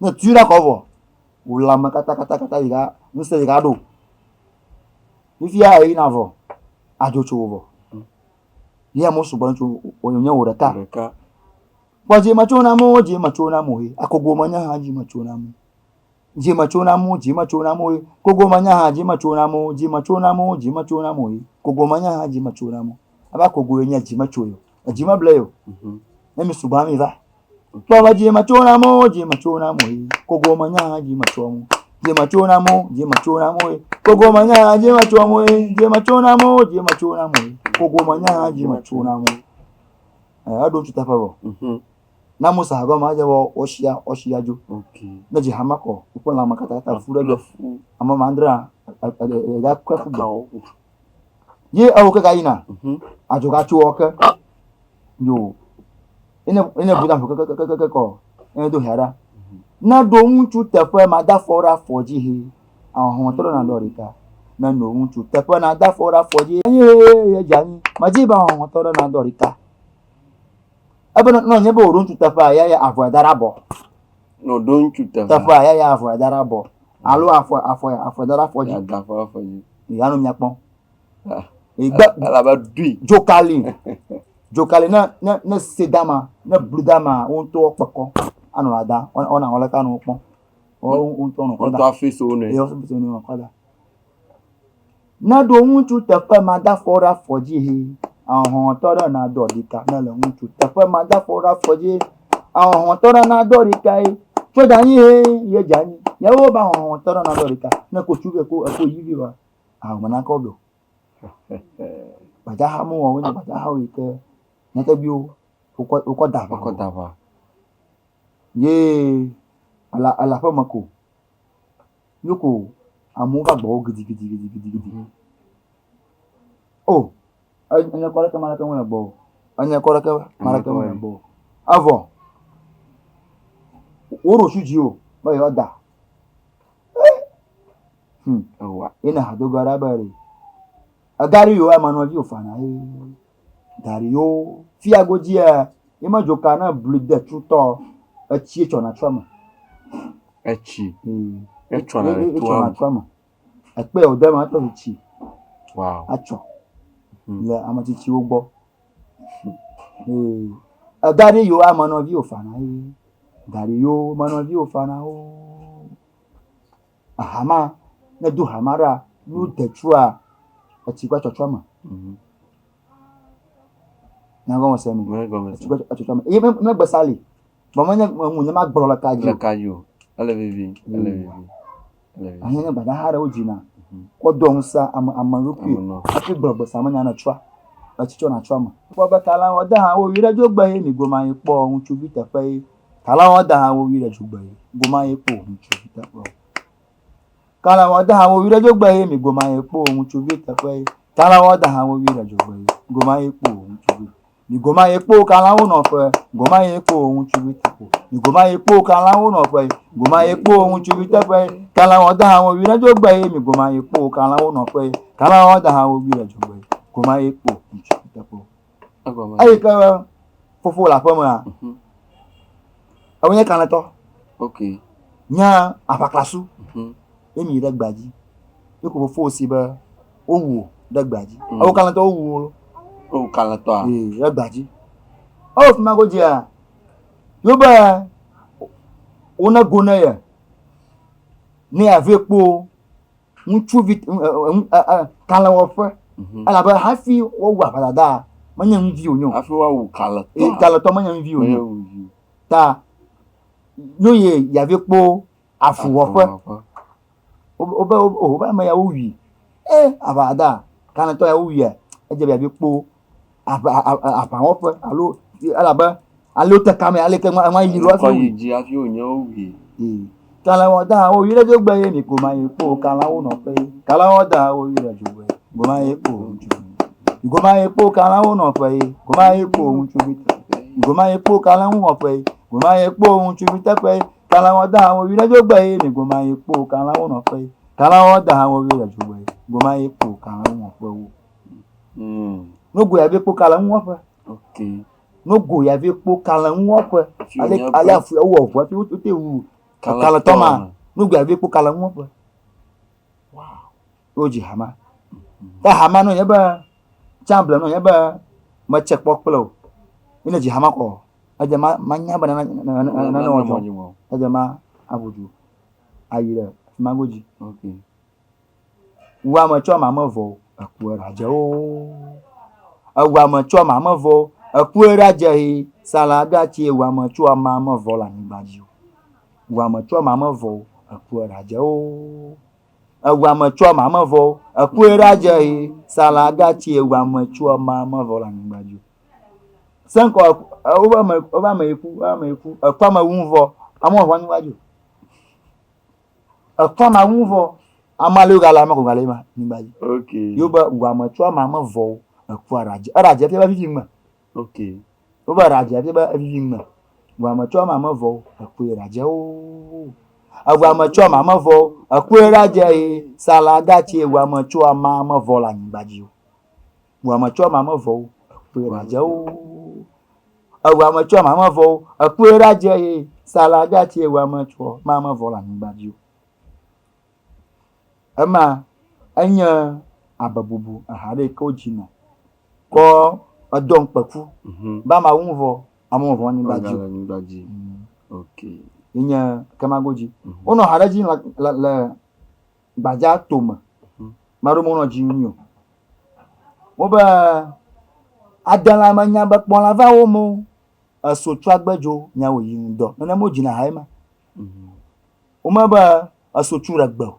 Ne tu ɖa kɔ vɔ. Wò lãme katã katã katã yi ga ŋusẽ yi ga ɖo. Fifia eyi na vɔ. Adzo tso vɔ. Ye amewo sugbɔ tso wònye wò ɖeka. Ɖeka. Kpɔ dzi metso na amewo, dzi metso na amewo. Akogo menye hã dzi metso na amewo. Dzi metso na amewo, dzi metso na amewo. Kogo menye hã dzi metso na amewo, dzi metso na amewo, dzi metso na amewo. Kogo menye hã dzi metso na amewo. Ava akogo ye nye dzi metso yo. Edzi meble yo. Ne mi sugbɔ mi va. Kpɔ be dzi metso na amewo, dzi metso na amewo. Kogo menye hã dzi metso amewo. Dzi metso na amewo, dzi metso na amewo. Kogo menye hã dzi metso amewo. Dzi metso na amewo, dzi metso na amewo. Kogo menye hã dzi metso na amewo. Eɖo ŋutsu teƒe vɔ. Ne amewo se ha gɔme edze be wosia wosia dzo. Ne dzi ha ma kɔ woƒe lãme katã katã fu ɖe dzo. Ame ma adrea eɖa kpe ƒu gbe. Ye ewo ke gayina adzo gatso wɔ ke. Yo. Ene ene bu da ke ke ke ke kɔ. Ene do hea ɖa. Ne ɖo ŋutsu teƒe ma da afɔ ɖe afɔ dzi he. Ahɔhɔ̃ trɔ na dɔ ɖeka. Ne no ŋutsu teƒe na da afɔ ɖe afɔ dzi ye ye dze anyi. Medzi be ahɔhɔ̃ tɔ ɖe na dɔ ɖeka. Ebe nɔ nye be wòɖo ŋutsu teƒea ya ya avɔa da ɖe abɔ. Ne wòɖo ŋutsu teƒea. Teƒea ya ya avɔa da ɖe abɔ. Alo afɔ afɔ afɔ da ɖe afɔ dzi. Ya da afɔ ɖe afɔ dzi. Ya nɔ mia kpɔm. Ah. Egbe. Elabe ɖui. Dzokali. Dzokali ne ne ne se dama ne blu dama wo ŋutɔ kpekɔ anɔ ada wɔna wɔleke anɔ wo kpɔm. Wo ŋutɔ nɔ kɔ da. Wo ŋutɔ afi so wo nɔe. Ye wo nɔ kɔ da. Ne ɖo ŋutsu teƒe madafɔ ɖe afɔ dzi he, ahɔhɔ̃tɔ ɖe nadɔ ɖika ne le ŋutsu teƒe madafɔ ɖe afɔ dzi, ahɔhɔ̃tɔ ɖe nadɔ ɖika ye. Tso dze anyi he, ye dze anyi. Yewo be ahɔhɔ̃tɔ ɖe nadɔ ɖika. Ne ko tsu vɛ ko eko yi vɛ wa, ahɔhɔ̃ nakɔ vɛ o. Gbadzaha mewɔ wonye gbadzahawo yi ke nyateƒewo wokɔ wokɔ da aʋa. Wokɔ da aʋa. Ye ele ele aƒeme ko. Nu ko amewo va gbɔwò gidigidigidigidi. O, enye kɔ ɖeke maleke mele gbɔwò. Enye kɔ ɖeke maleke mele gbɔwò. Evɔ woɖo su dziwò be yewoada. Hmm. Ewa. Ye ne hadogo aɖe be ɖe. Egaɖi yewo ame nɔviwò fana ye. Gaɖi yewo fia godzia ye me dzoka ne blu de tutɔ etsie tsɔna tso eme. Etsi. Hmm. Etsɔna le toa me. Etsɔna eme. Ekpe wòde eme etrɔ zu tsi. Wow. Atsɔ le ame tsitsiwo gbɔ. Ee. Egaɖi yewo ame nɔviwò fana ye. Gaɖi yewo ame nɔviwò fana oo. Ehama, ne do hama ɖa, nu detsua etsi kple tsɔtsɔ me. Nya gɔme se mi. Etsi kple tsɔtsɔ me. Eye me gbesa li. Vɔ menye ŋu nye ma gblɔ le ka dzi. Le ka dzi o. Ele vivi. Ele vivi. Ele vivi. Ahiã nye gbadaha ɖewo dzina. Kɔ do ŋusẽ ame ame ɖokui. Hafi gblɔ gbesa me nya ne tsɔa. Etsi tsɔ na tsɔa me. Kpɔ be kalã wɔ de hã wo wi ɖe dzogbe ye mi goma ye kpɔ ŋutsuvi teƒe ye. Kalã wɔ de hã wo wi ɖe dzogbe ye goma ye kpɔ ŋutsuvi teƒe. Kalã wɔ de hã wo wi ɖe dzogbe ye mi goma ye kpɔ ŋutsuvi teƒe ye. Kalã wɔ de hã wo wi ɖe dzogbe ye goma ye kpɔ ŋutsuvi. Mi goma ye kpɔ kalãwo nɔƒe goma ye kpɔ ŋutsuvi teƒe. Mi goma ye kpɔ kalãwo nɔƒe goma ye kpɔ ŋutsuvi teƒe. Kalã wɔ de hã wo wi ɖe dzogbe ye mi goma ye kpɔ kalãwo nɔƒe. Kalã wɔ de hã wo wi ɖe dzogbe ye goma ye kpɔ ŋutsuvi teƒe. Eyi ke fofo le aƒe mea, ewo nye kalẽtɔ. Ok. Nye aʋaklasu. Ye mi yi ɖe gbea dzi. Ye ko fofo si be wowu wò ɖe gbea dzi. Ewo kalẽtɔ wowu wò. Wowu kalẽtɔa? Ee, ɖe gbea dzi. Ewɔ fi ma godzia, yewo be wone go ne ye ne yeavɛ kpo ŋutsuvi kalẽwɔƒe mhm. elabe hafi woawu aʋadada menye ŋuvi wònye o. Hafi woawu kalẽtɔ. Kalẽtɔ menye ŋuvi wònye o. Ta nu ye yeavi kpo afuwɔƒe. Wobe wobe ame ya wowui. E aʋadada kalẽtɔ ya wowuia edze be yeavi kpo aʋawɔƒe alo elabe ale wote kame ale ke ŋua yi ɖo hafi yi dzi hafi wònye wowui. Kalẽwɔ da woyui ɖe dzogbe ye mi goma ye kpo kalẽwo nɔƒe ye. Kalẽwɔ da woyui ɖe dzogbe ye goma ye kpo ŋutsuvi. Goma ye kpo kalẽwo nɔƒe ye goma ye kpo ŋutsuvi teƒe. Goma ye kpo kalẽwo nɔƒe ye goma ye kpo ŋutsuvi teƒe ye. Kalẽwɔ da woyui ɖe dzogbe ye mi goma ye kpo kalẽwo nɔƒe ye. Kalẽwɔ da woyui ɖe dzogbe ye goma ye kpo kalẽwo nɔƒe wo. Hmm. Nogo ya be kpo kalẽwo nɔƒe. Okay. Nogo ya vi kpo kalẽ ŋuwɔƒe. Ale ale afu ewɔ ʋu hafi wote wu kalẽtɔ ma. Nogo ya vi kpo kalẽ ŋuwɔƒe. Wow. Wodzi hama. Ta hama no nye be tsã ble no nye be metse kpɔ kple o. Ye ne dzi hama kɔ edze ma manya be nane wɔ dzɔ. Edze ma aʋu du ayi ɖe afi ma godzi. Okay. Wu ame tsɔ ame ame vɔ o, ekue ɖadze o. Ewu ame tsɔ ame ame vɔ o, ekue ɖadze he salagatsi ewu ame tsɔ ame ame vɔ le anyigba dzi o. Wu ame tsɔ ame ame vɔ o, ekue ɖadze o. Ewu ame tsɔ ame ame vɔ o, ekue ɖadze he salagatsi ewu ame tsɔ ame ame vɔ le anyigba dzi o. Seŋkɔ wobe ame wobe ame yi ku wobe ame yi ku ekɔ ame wu vɔ amewo vɔ anyigba dzi o. Ekɔ ama ŋu vɔ, ame alewo gale ame ko gale ma nyigba dzi. Okay. Yo be wu ame tsɔ ama me vɔ o, ekua ɖadze. Eɖadze fia be vivi ŋme. Okay. Wo be ɖadze fia be evivi ŋme. Wu ame tsɔ ama me vɔ o, ekue ɖadze o. Ewu ame tsɔ ama me vɔ o, ekue ɖadze ye salagatsi wu ame tsɔ ama me vɔ le anyigba dzi o. Wu ame tsɔ ama me vɔ o, ekue ɖadze o. Ewu ame tsɔ ame ame vɔ o, ekue ɖadze ye salagatsi ewu ame tsɔ ame ame vɔ le anyigba dzi o. Ema enye abe bubu eha ɖe yi ke wodzina kɔ edɔ ŋkpe ku Mhm. be ameawo ŋu vɔ amewo vɔ anyigba dzi o. Anyigba dzi. Okay. Ye nye kema godzi. Mhm. Wonɔ ha ɖe dzi le le le gbadza tome. Mhm. Ame aɖewo menɔ dzi nui o. Wobe adelã menya be kpɔlã va wo me o. Eso tso agbedzo miawɔ yi ŋdɔ. Nenema wodzina ha ye ma. Mhm. Wome be eso tsu ɖe gbe o.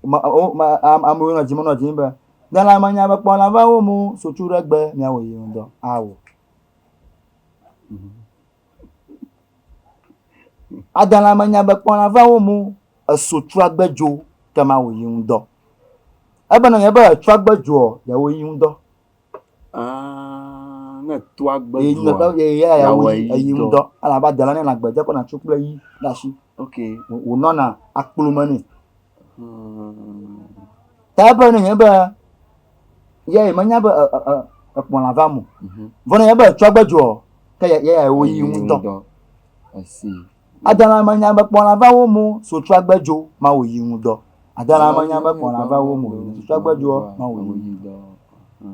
Ma, wo, ma, amewo nɔ dzi menɔ dzi be adelã menya be kpɔlã va wo me o. So tsu ɖe gbe miawɔ yi ŋdɔ. Ao. Mhm. Adelã menya be kpɔlã va wo me o. Eso tso agbedzo ke ma wò yi ŋdɔ. Ebe nɔ nye be etso agbedzoɔ, yeawò yi ŋdɔ. Ah, ne to Ye agbedzoa, ye ye yeawɔ yeawò yi yi ŋdɔ. dɔ. Elabe adelã ne le agbe dze kɔna tso kple yi ɖe asi. Ok. Wònɔna akplo me nɛ. Hmm. Ta ebe ne nye be ye menya be ekpɔlã va mo. Mhm. Vɔ ne nye be etso agbedzoɔ, ke ye yeawò yi ŋdɔ. Ŋdɔ. I see. Adelã menya be kpɔlã va wo mo, so tso agbedzo ma wò yi ŋdɔ. Adelã menya be kpɔlã va wo mo, so tso agbedzoɔ ma wò yi ŋdɔ.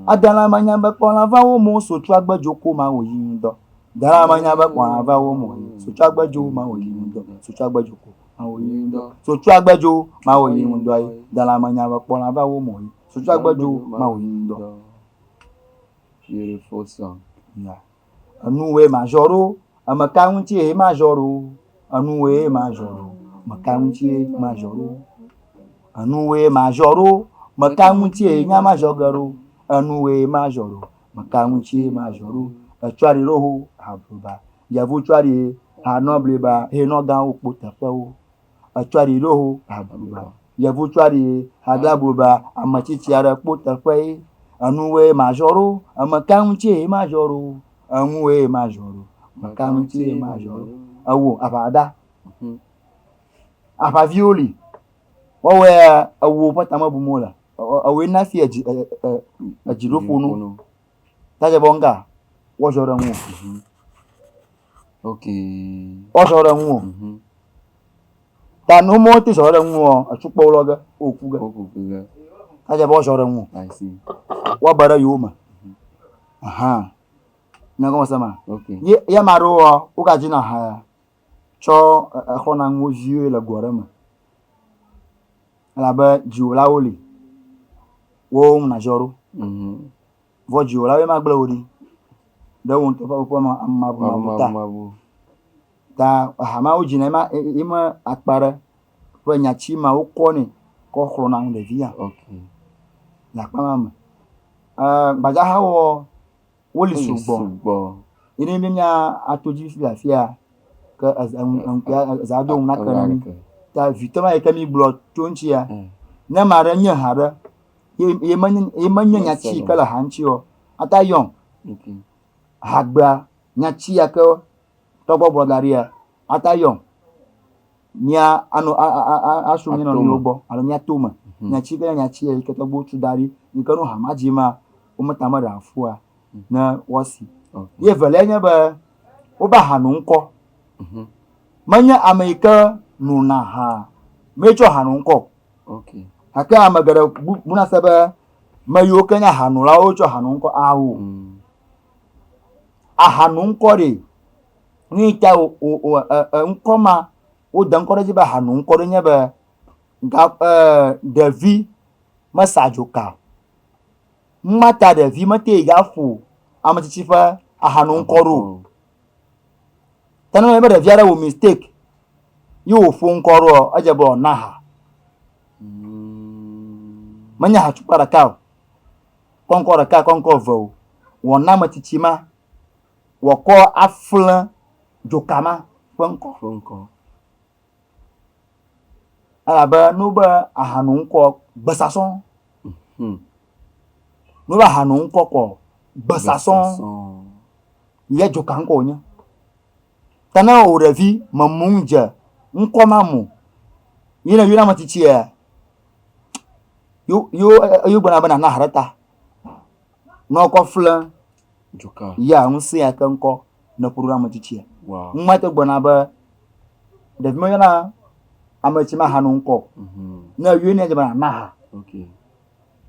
Adelã menya be kpɔlã va wo mo, so tso agbedzo ko ma wò yi ŋdɔ. Adelã menya be kpɔlã va wo mo, so tso agbedzo ma wò yi ŋdɔ. So tso agbedzo ko ma wò yi ŋdɔ. So tso agbedzo ma wò yi ŋdɔ ye. Adelã menya be kpɔlã va wo mo, so tso agbedzo ma wò yi ŋdɔ. Beautiful song. Yeah. Enuwoe mazɔ ɖo, ame ka ŋutie mazɔ ɖo? Enuwoe mazɔ ɖo, ame ka ŋutie mazɔ ɖo? Enuwoe mazɔ ɖo, ame ka ŋutie nya mazɔ ge ɖo? Enuwoe mazɔ ɖo, ame ka ŋutie mazɔ ɖo? Etsɔ aɖi ɖo ho habloba, yevu tsɔ aɖi hanɔ bliba, henɔ gãwo kpo teƒewo. Etsɔ aɖi ɖo ho habloba, yevu tsɔ aɖi haglabloba, ame tsitsi aɖe kpo teƒe ye. Enuwoe mazɔ ɖo, ame ka ŋutie mazɔ ɖo? Enuwoe mazɔ ɖo, ame ka ŋutie mazɔ ɖo? Ewò aʋa da. Mhm. Aʋaviwo li. Woawoe ewo ƒe tame bum wole. Ewoe na fi edzi edziɖoƒo nu. Ta dze be ŋga woazɔ ɖe ŋuwò. Mhm. Okay. Woazɔ ɖe ŋuwò. Mhm. Ta ne womete zɔ ɖe ŋuwò etsukpɔwo lɔ ge woku ge. Woku ge. Ta dze be woazɔ ɖe ŋuwò. I see. Woabe ɖe yowòme. Aha. Nya gɔme se ma? Okay. Ye ye ame aɖewoa wogadzina ha ya tsɔ exɔna nu wo viwoe le goa ɖe me. Elabe dziwòlawo li. Wo ŋu nàdzɔ ɖo. Mhm. Vɔ dziwòlawoe magblẽ wò ɖi ɖe wò ŋutɔ ƒe woƒe amabumabu ta. Mabumabu. Ta ha ma wodzina ye ma ye ma akpa ɖe ƒe nyati ma wokɔ nɛ kɔ xlɔ̃na nu ɖevia Okay. le akpa ma me. Gbadzahawoa woli sugbɔ. Sugbɔ. Ye ne míbe mía ato dzi le afia ke eza do ŋu nake na mí. Ta vitɔ ma yi ke mígblɔ tso eŋutia, ne ame aɖe nye ha ɖe ye ye menye ye menye nyati yi ke le ha ŋuti o, ate ayɔm. Okay. Hagbea nyati ya ke tɔgbɔ gblɔ da ɖia, ate ayɔm. Mía anɔ a a a asu mía nɔnɔewo gbɔ alo míato eme. Mhm. Nyati yi ke nye nyati yi ke tɔgbuiwo tu da ɖi yi ke ne wo ha ma dzi ma, wometa meɖea fua. ne woasi. Ye evelia nye be wobe ahano ŋkɔ. Menye ame yi ke nona aha mee tsɔ aha no ŋkɔ o. Gake ame geɖe buna se be me yiwo ke nye ahanolawo tsɔ aha no ŋkɔ. Ao. Aha no ŋkɔ ɖe, nu yi ta o o e ŋkɔ ma wode ŋkɔ ɖe edzi be aha no ŋkɔ ɖo nye be ga e ɖevi mesa adzoka o. Numa ta ɖevi mete yi gaƒo ame tsitsi ƒe aha no ŋkɔ ɖo o. Ta ne be ɖevi aɖe wɔ mistake ye wòƒo ŋkɔ ɖoa, edze be wòana aha. Menye ahatukpa ɖeka o, kɔŋkɔ ɖeka, kɔŋkɔ eve o. Wòana ame tsitsi ma wòakɔ aflẽ dzoka ma ƒe ŋkɔ. Ƒe ŋkɔ. Elabe ne wobe ahanoŋkɔ gbesasɔ. Ne wobe ahanoŋkɔ kɔ gbesasɔ ye dzoka ŋkɔ wònye. Ta ne wò ɖevi memu ŋu dze ŋkɔ ma mo ye ne yɔna ame tsitsia yo yo yo gblɔna be nàna aha ɖe ta. Ne wokɔ fle Dzoka. ya ŋusẽ ya ke ŋkɔ ne ƒo ɖo na ame tsitsia. Wow. Ŋuma te gblɔna be ɖevi meyɔna ame tsi ma aha no ŋkɔ o. Ne eyɔe ne edze be nàna aha. Okay.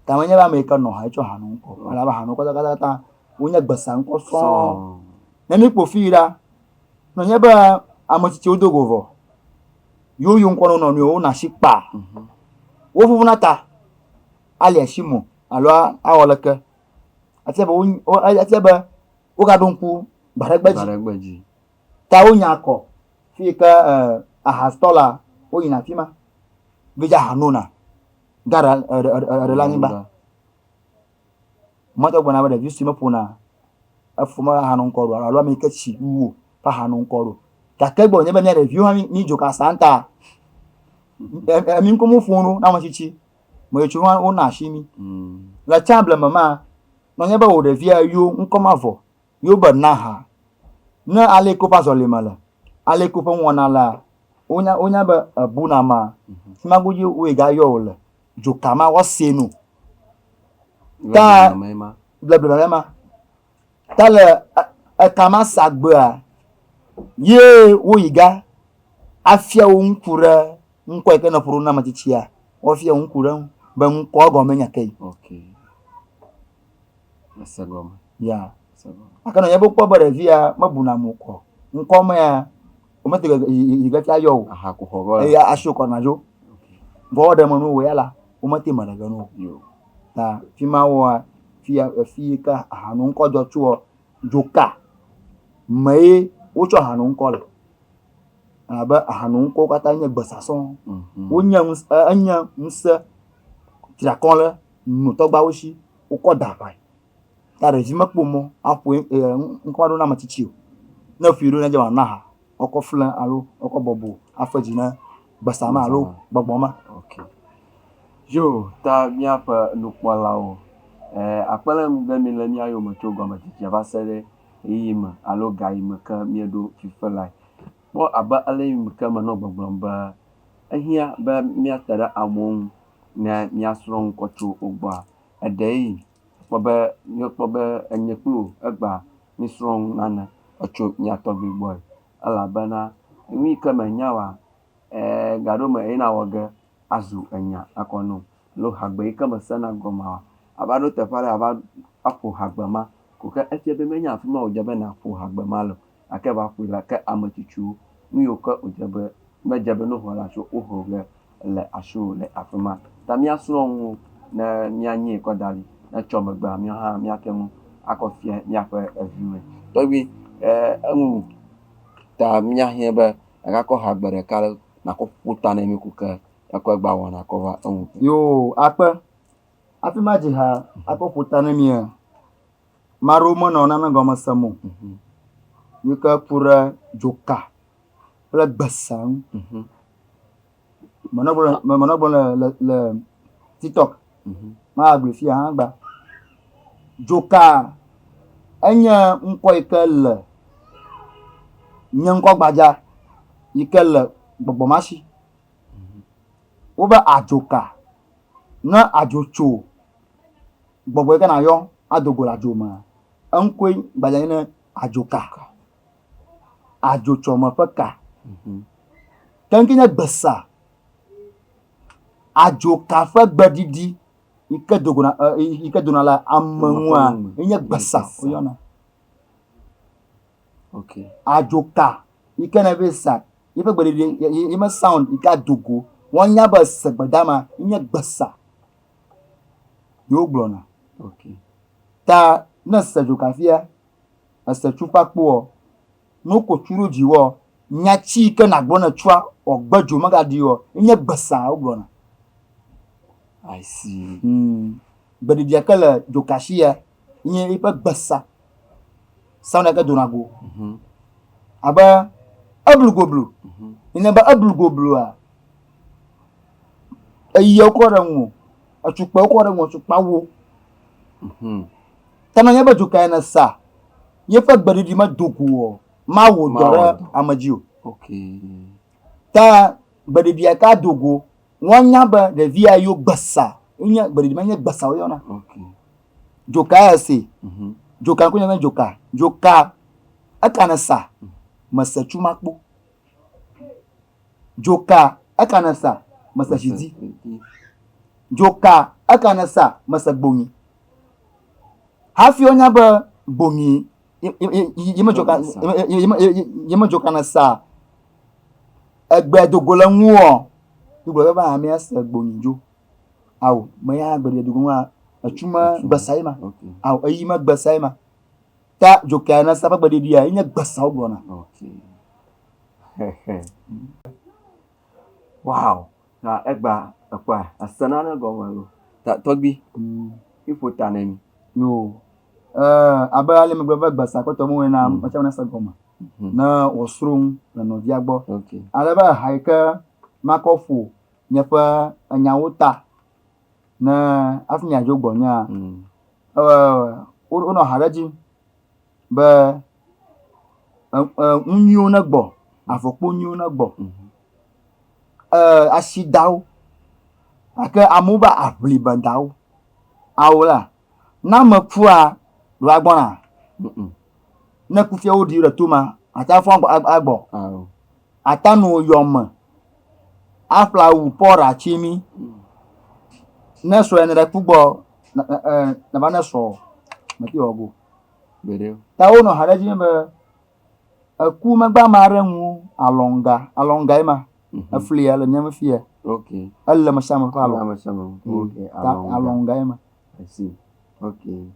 Ta menye be ame yi ke nɔ ha etsɔ ha no ŋkɔ o. Elabe ha no ŋkɔ katã wonye gbesa ŋkɔ sɔŋ. Sɔŋ. Ne míkpɔ fi yi ɖa, ne wònye be ame tsitsiwo do go vɔ, yewo yi ŋkɔ na wo nɔnɔewo wona asi kpa, wovuvuna ta ali asi mo alo awɔ leke. Efia be wo efia be wogaɖo ŋku gbaɖegbe dzi. Gbaɖegbe dzi. Ta wonya kɔ fi yi ke e, ahasitɔ la woyina afi ma va dze aha nona gaɖe eɖe le anyigba. Mɔtɔ gblɔna be ɖevi sue meƒona efo me aha no ŋkɔ ɖo alo ame yi ke tsi wu o ƒe aha no ŋkɔ ɖo. Gake egbɔ wònye be mía ɖeviwo hã mí dzo kasa ŋta mi ŋkɔ mo ƒom ɖo na ame tsitsi. Me tsitsi hã wona asi mí. Le tsã blema ma, nenye be wò ɖevia yo ŋkɔ ma vɔ, yo be na ha. Ne ale yi ke woƒe azɔlime le, ale yi ke woƒe nuwɔna lea, wonya wonya be ebuna ma. Fi ma godzi woyi ga yɔ wò le. Dzoka ma woasee no. Ta le blema ma. Ta le eka ma sagbea ye woyi ga afia wo ŋku ɖe ŋkɔ yi ke ne ƒo ɖo na ame tsitsia. Woafia wo ŋku ɖe eŋu be ŋkɔ gɔme nya ke yi. Okay. Ese gɔme. Ya. Gake ne be wokpɔ be ɖevia mebuna ame o kɔ ŋkɔ mea womete yi ge fia yɔ o. Aha ko xɔ gɔ. Eya asi kɔ nadzo. Vɔ woɖe eme nu wò ya la womete me ɖe ge nu o. Ta fi ma woa fi fi yi ke ahanu ŋkɔ dzɔ tsoa dzoka mee wotsɔ ahanu ŋkɔ le. Elabe ahanu ŋkɔwo katã nye gbesasɔ. Wonye ŋusẽ enye ŋusẽ triakɔ ɖe notɔgbawo si wokɔ da aʋae. Ta ɖevi mekpɔ mɔ aƒo ŋkɔ ma ɖo na ame tsitsi o. Ne eƒoe ɖo ne edze wòana aha, woakɔ fle alo woakɔ bɔbɔ afe dzi na gbesa ma alo gbɔgbɔ ma. Ok. Yo, ta míaƒe nukpɔlawo, eh, akpe ɖe be mile mía yome tso gɔmedzedzea va se ɖe ɣeyiɣi me alo gayi me ke míeɖo fifi lae. Kpɔ abe ale yi ke menɔ gbɔgblɔm be ehiã be míate ɖe amewo ŋu ne míasrɔ̃ ŋkɔ tso wo gbɔa, eɖee kpɔ be míekpɔ be enye kpli wò egbea mísrɔ̃ nu nane etso mía tɔgbui gbɔe. Elabena nu yi ke mènya oa, ɛɛ gaɖome ye nawɔ ge azu enya akɔ na wò. Alo hagbe yi ke mèsena gɔme oa, ava ɖo teƒe aɖe ava aƒo hagbe ma ko ke efia be menye afi ma wòdze be nàƒo hagbe ma le o. Gake eva ƒoe la, ke ame tsitsiwo, nu yiwo ke wòdze be medze be ne woxɔ le asiwò o, woxɔ ge le asiwò le afi ma. Ta míasrɔ̃ nu ne míanyee kɔ da ɖi ne tsɔ megbea míawo hã míate ŋu akɔ fia míaƒe viwoe. Tɔgbui, enu ta míahiã be nàgakɔ ha gbe ɖeka ɖe nàkɔ ƒo ta na mí ko ke míakɔ egbea wɔna kɔ va eŋu. Yoo, akpe. Hafi madzi ha akɔ ƒo ta na mía, ame aɖewo menɔ nane gɔme sem o. Yi ke ku ɖe dzoka kple gbesa ŋu. Menɔ gblɔm menɔ gblɔm le le le TikTok. Magagblɔe fia hã gba. Dzoka enye ŋkɔ yi ke le nye ŋkɔ gbadza yi ke le gbɔgbɔ ma si. Wobe adzoka. Ne adzo tso gbɔgbɔ yi ke nayɔ ado go le adzo mea, Eŋkɔe gbadza nye ne adzoka. Adzotsɔme ƒe ka. Ke ŋkɔe nye gbesa. Adzoka ƒe gbeɖiɖi yi ke dogona yi ke dona le ame ŋua ye nye gbesa woyɔna. Okay. Adzoka yi ke ne va sa yiƒe gbeɖiɖi yi me sound yi ke ado go woanya be ese gbedama ye nye gbesa ye wogblɔna. Okay. Ta ne ese dzoka fia ese tsu ƒe akpoɔ ne wokɔ tsu ɖo dziwɔ nyatsi yi ke nàgblɔ ne tsua wòagbe dzo megaɖi oa ye nye gbesa wogblɔna. I see. Gbeɖiɖia ke le dzoka si ya nye eƒe gbesa. Sound ya ke dona go. Abe eblu goblu. Ne be eblu goblua, eyi wokɔ ɖe ŋu, etsukpe wokɔ ɖe ŋu, etsukpa wo. Ta ne nye be dzoka ne sa, yeƒe gbeɖiɖi medo go o, mawɔ dɔ ɖe ame dzi o. Okay. Ta gbeɖiɖia ka do go, woanya be ɖevia yo gbesa, nye gbeɖiɖi menye gbesa woyɔna. Okay. Dzoka ya se. Dzoka ŋku nye dzoka. Dzoka eka ne sa, mese tsu makpo. Dzoka eka ne sa, mese zidi. Dzoka eka ne sa, mese gbonyi. Hafi wonya be gbonyi ye me dzoka ye me dzoka ne sa egbe dogo le ŋuwɔ. Wogblɔ be amea se gbonyi dzo. Ao, me ya gbe dogo ŋua etsu me gbesa ye ma. Ao, eyi me gbesa ye ma. Ta dzoka ne sa ƒe gbeɖiɖia ye nye gbesa wogblɔna. Okay. Wow. Na egba ekpɔa ese nane gɔme lo. Ta tɔgbi. Iƒo ta ne mi. Yo. Abe ale megblɔ be gbesa kpɔtɔ mo na metsã na se gɔme. Ne wòsrɔ̃ nu le nɔvia gbɔ. Okay. Ale be ha yi ke makɔ ƒo nye ƒe enyawo ta ne hafi miadzo gbɔnyea, wonɔ ha ɖe dzi be nu nyuiwo ne gbɔ, afɔkpo nyuiwo ne gbɔ, asi dawo gake amewo be aʋli be dawo. Ao la, ne ame kua, ɖe woagbɔna? Ne kufia woɖi ɖe toma, ate ŋu afɔ agbɔ. Ate ŋu yɔ me aƒle awu pɔɖa tsi mi. Ne srɔ̃ ne ɖe ku gbɔ, nava ne srɔ̃ mete wɔ go. Ta wonɔ ha ɖe dzi be eku megbe ame aɖe ŋu alɔŋga, alɔŋga ye ma. Eflia le mía me fia. Okay. Ele ame sia ame ƒe alɔ. Ame sia ame. Okay. Alɔŋga ye ma. I see. Okay.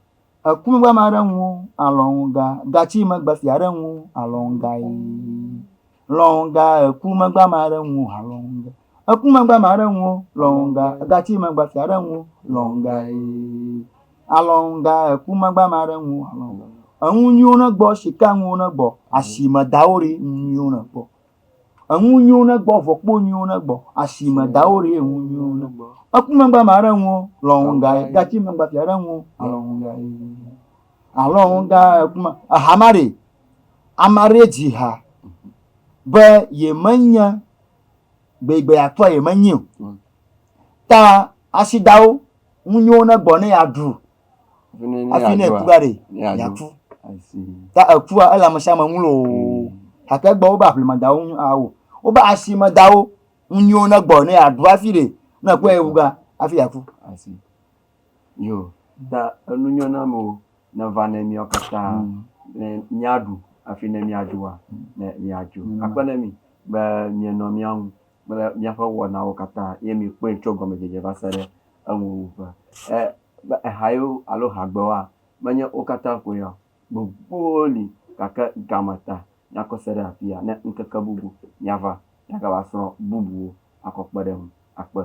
Eku megbe ame aɖe ŋu alɔŋga, gatsi megbe fia aɖe ŋu alɔŋga ye. Lɔŋga eku megbe ame aɖe ŋu alɔŋga. Eku megbe ame aɖe ŋu lɔŋga, gatsi megbe fia aɖe ŋu lɔŋga ye. Alɔŋga eku megbe ame aɖe ŋu alɔŋga. Enu nyuiwo ne gbɔ, sika nuwo ne gbɔ, asime dawo ɖi nu nyuiwo ne gbɔ. Enu nyuiwo ne gbɔ, vɔkpo nyuiwo ne gbɔ, asime dawo ɖi enu nyuiwo ne gbɔ. Eku megbe ame aɖe ŋu lɔŋga ye, gatsi megbe fia aɖe ŋu alɔŋga ye. Alɔŋga eku me, eha ma ɖe, ame aɖe dzi ha be yemenye gbegbe yeakpɔa yemenye o. Ta asidawo nu nyuiwo ne gbɔ ne yeaɖu hafi ne eku va ɖe yeaku. Ta ekua ele ame sia ame ŋu loo. Gake egbɔ wobe aʋlimedawo ŋu awo. Wobe asimedawo nu nyuiwo ne gbɔ ne yeaɖu hafi ɖe ne ekpɔe wu ga hafi yeaku. I see. Yo, ta enu nyo na amewo ne va ne míawo katã ne míaɖu hafi ne míadzoa ne míadzo. Akpe ne mi be mienɔ mía ŋu kple míaƒe wɔnawo katã ye mikpɔe tso gɔmedzedze va se ɖe enuwuƒe. E, be eha yiwo alo hagbewoa, menye wo katã koe ya o. Gbogbowo li gake game ta míakɔ se ɖe afia ne ŋkeke bubu míava míagava srɔ̃ bubuwo akɔ kpe ɖe eŋu. Akpe.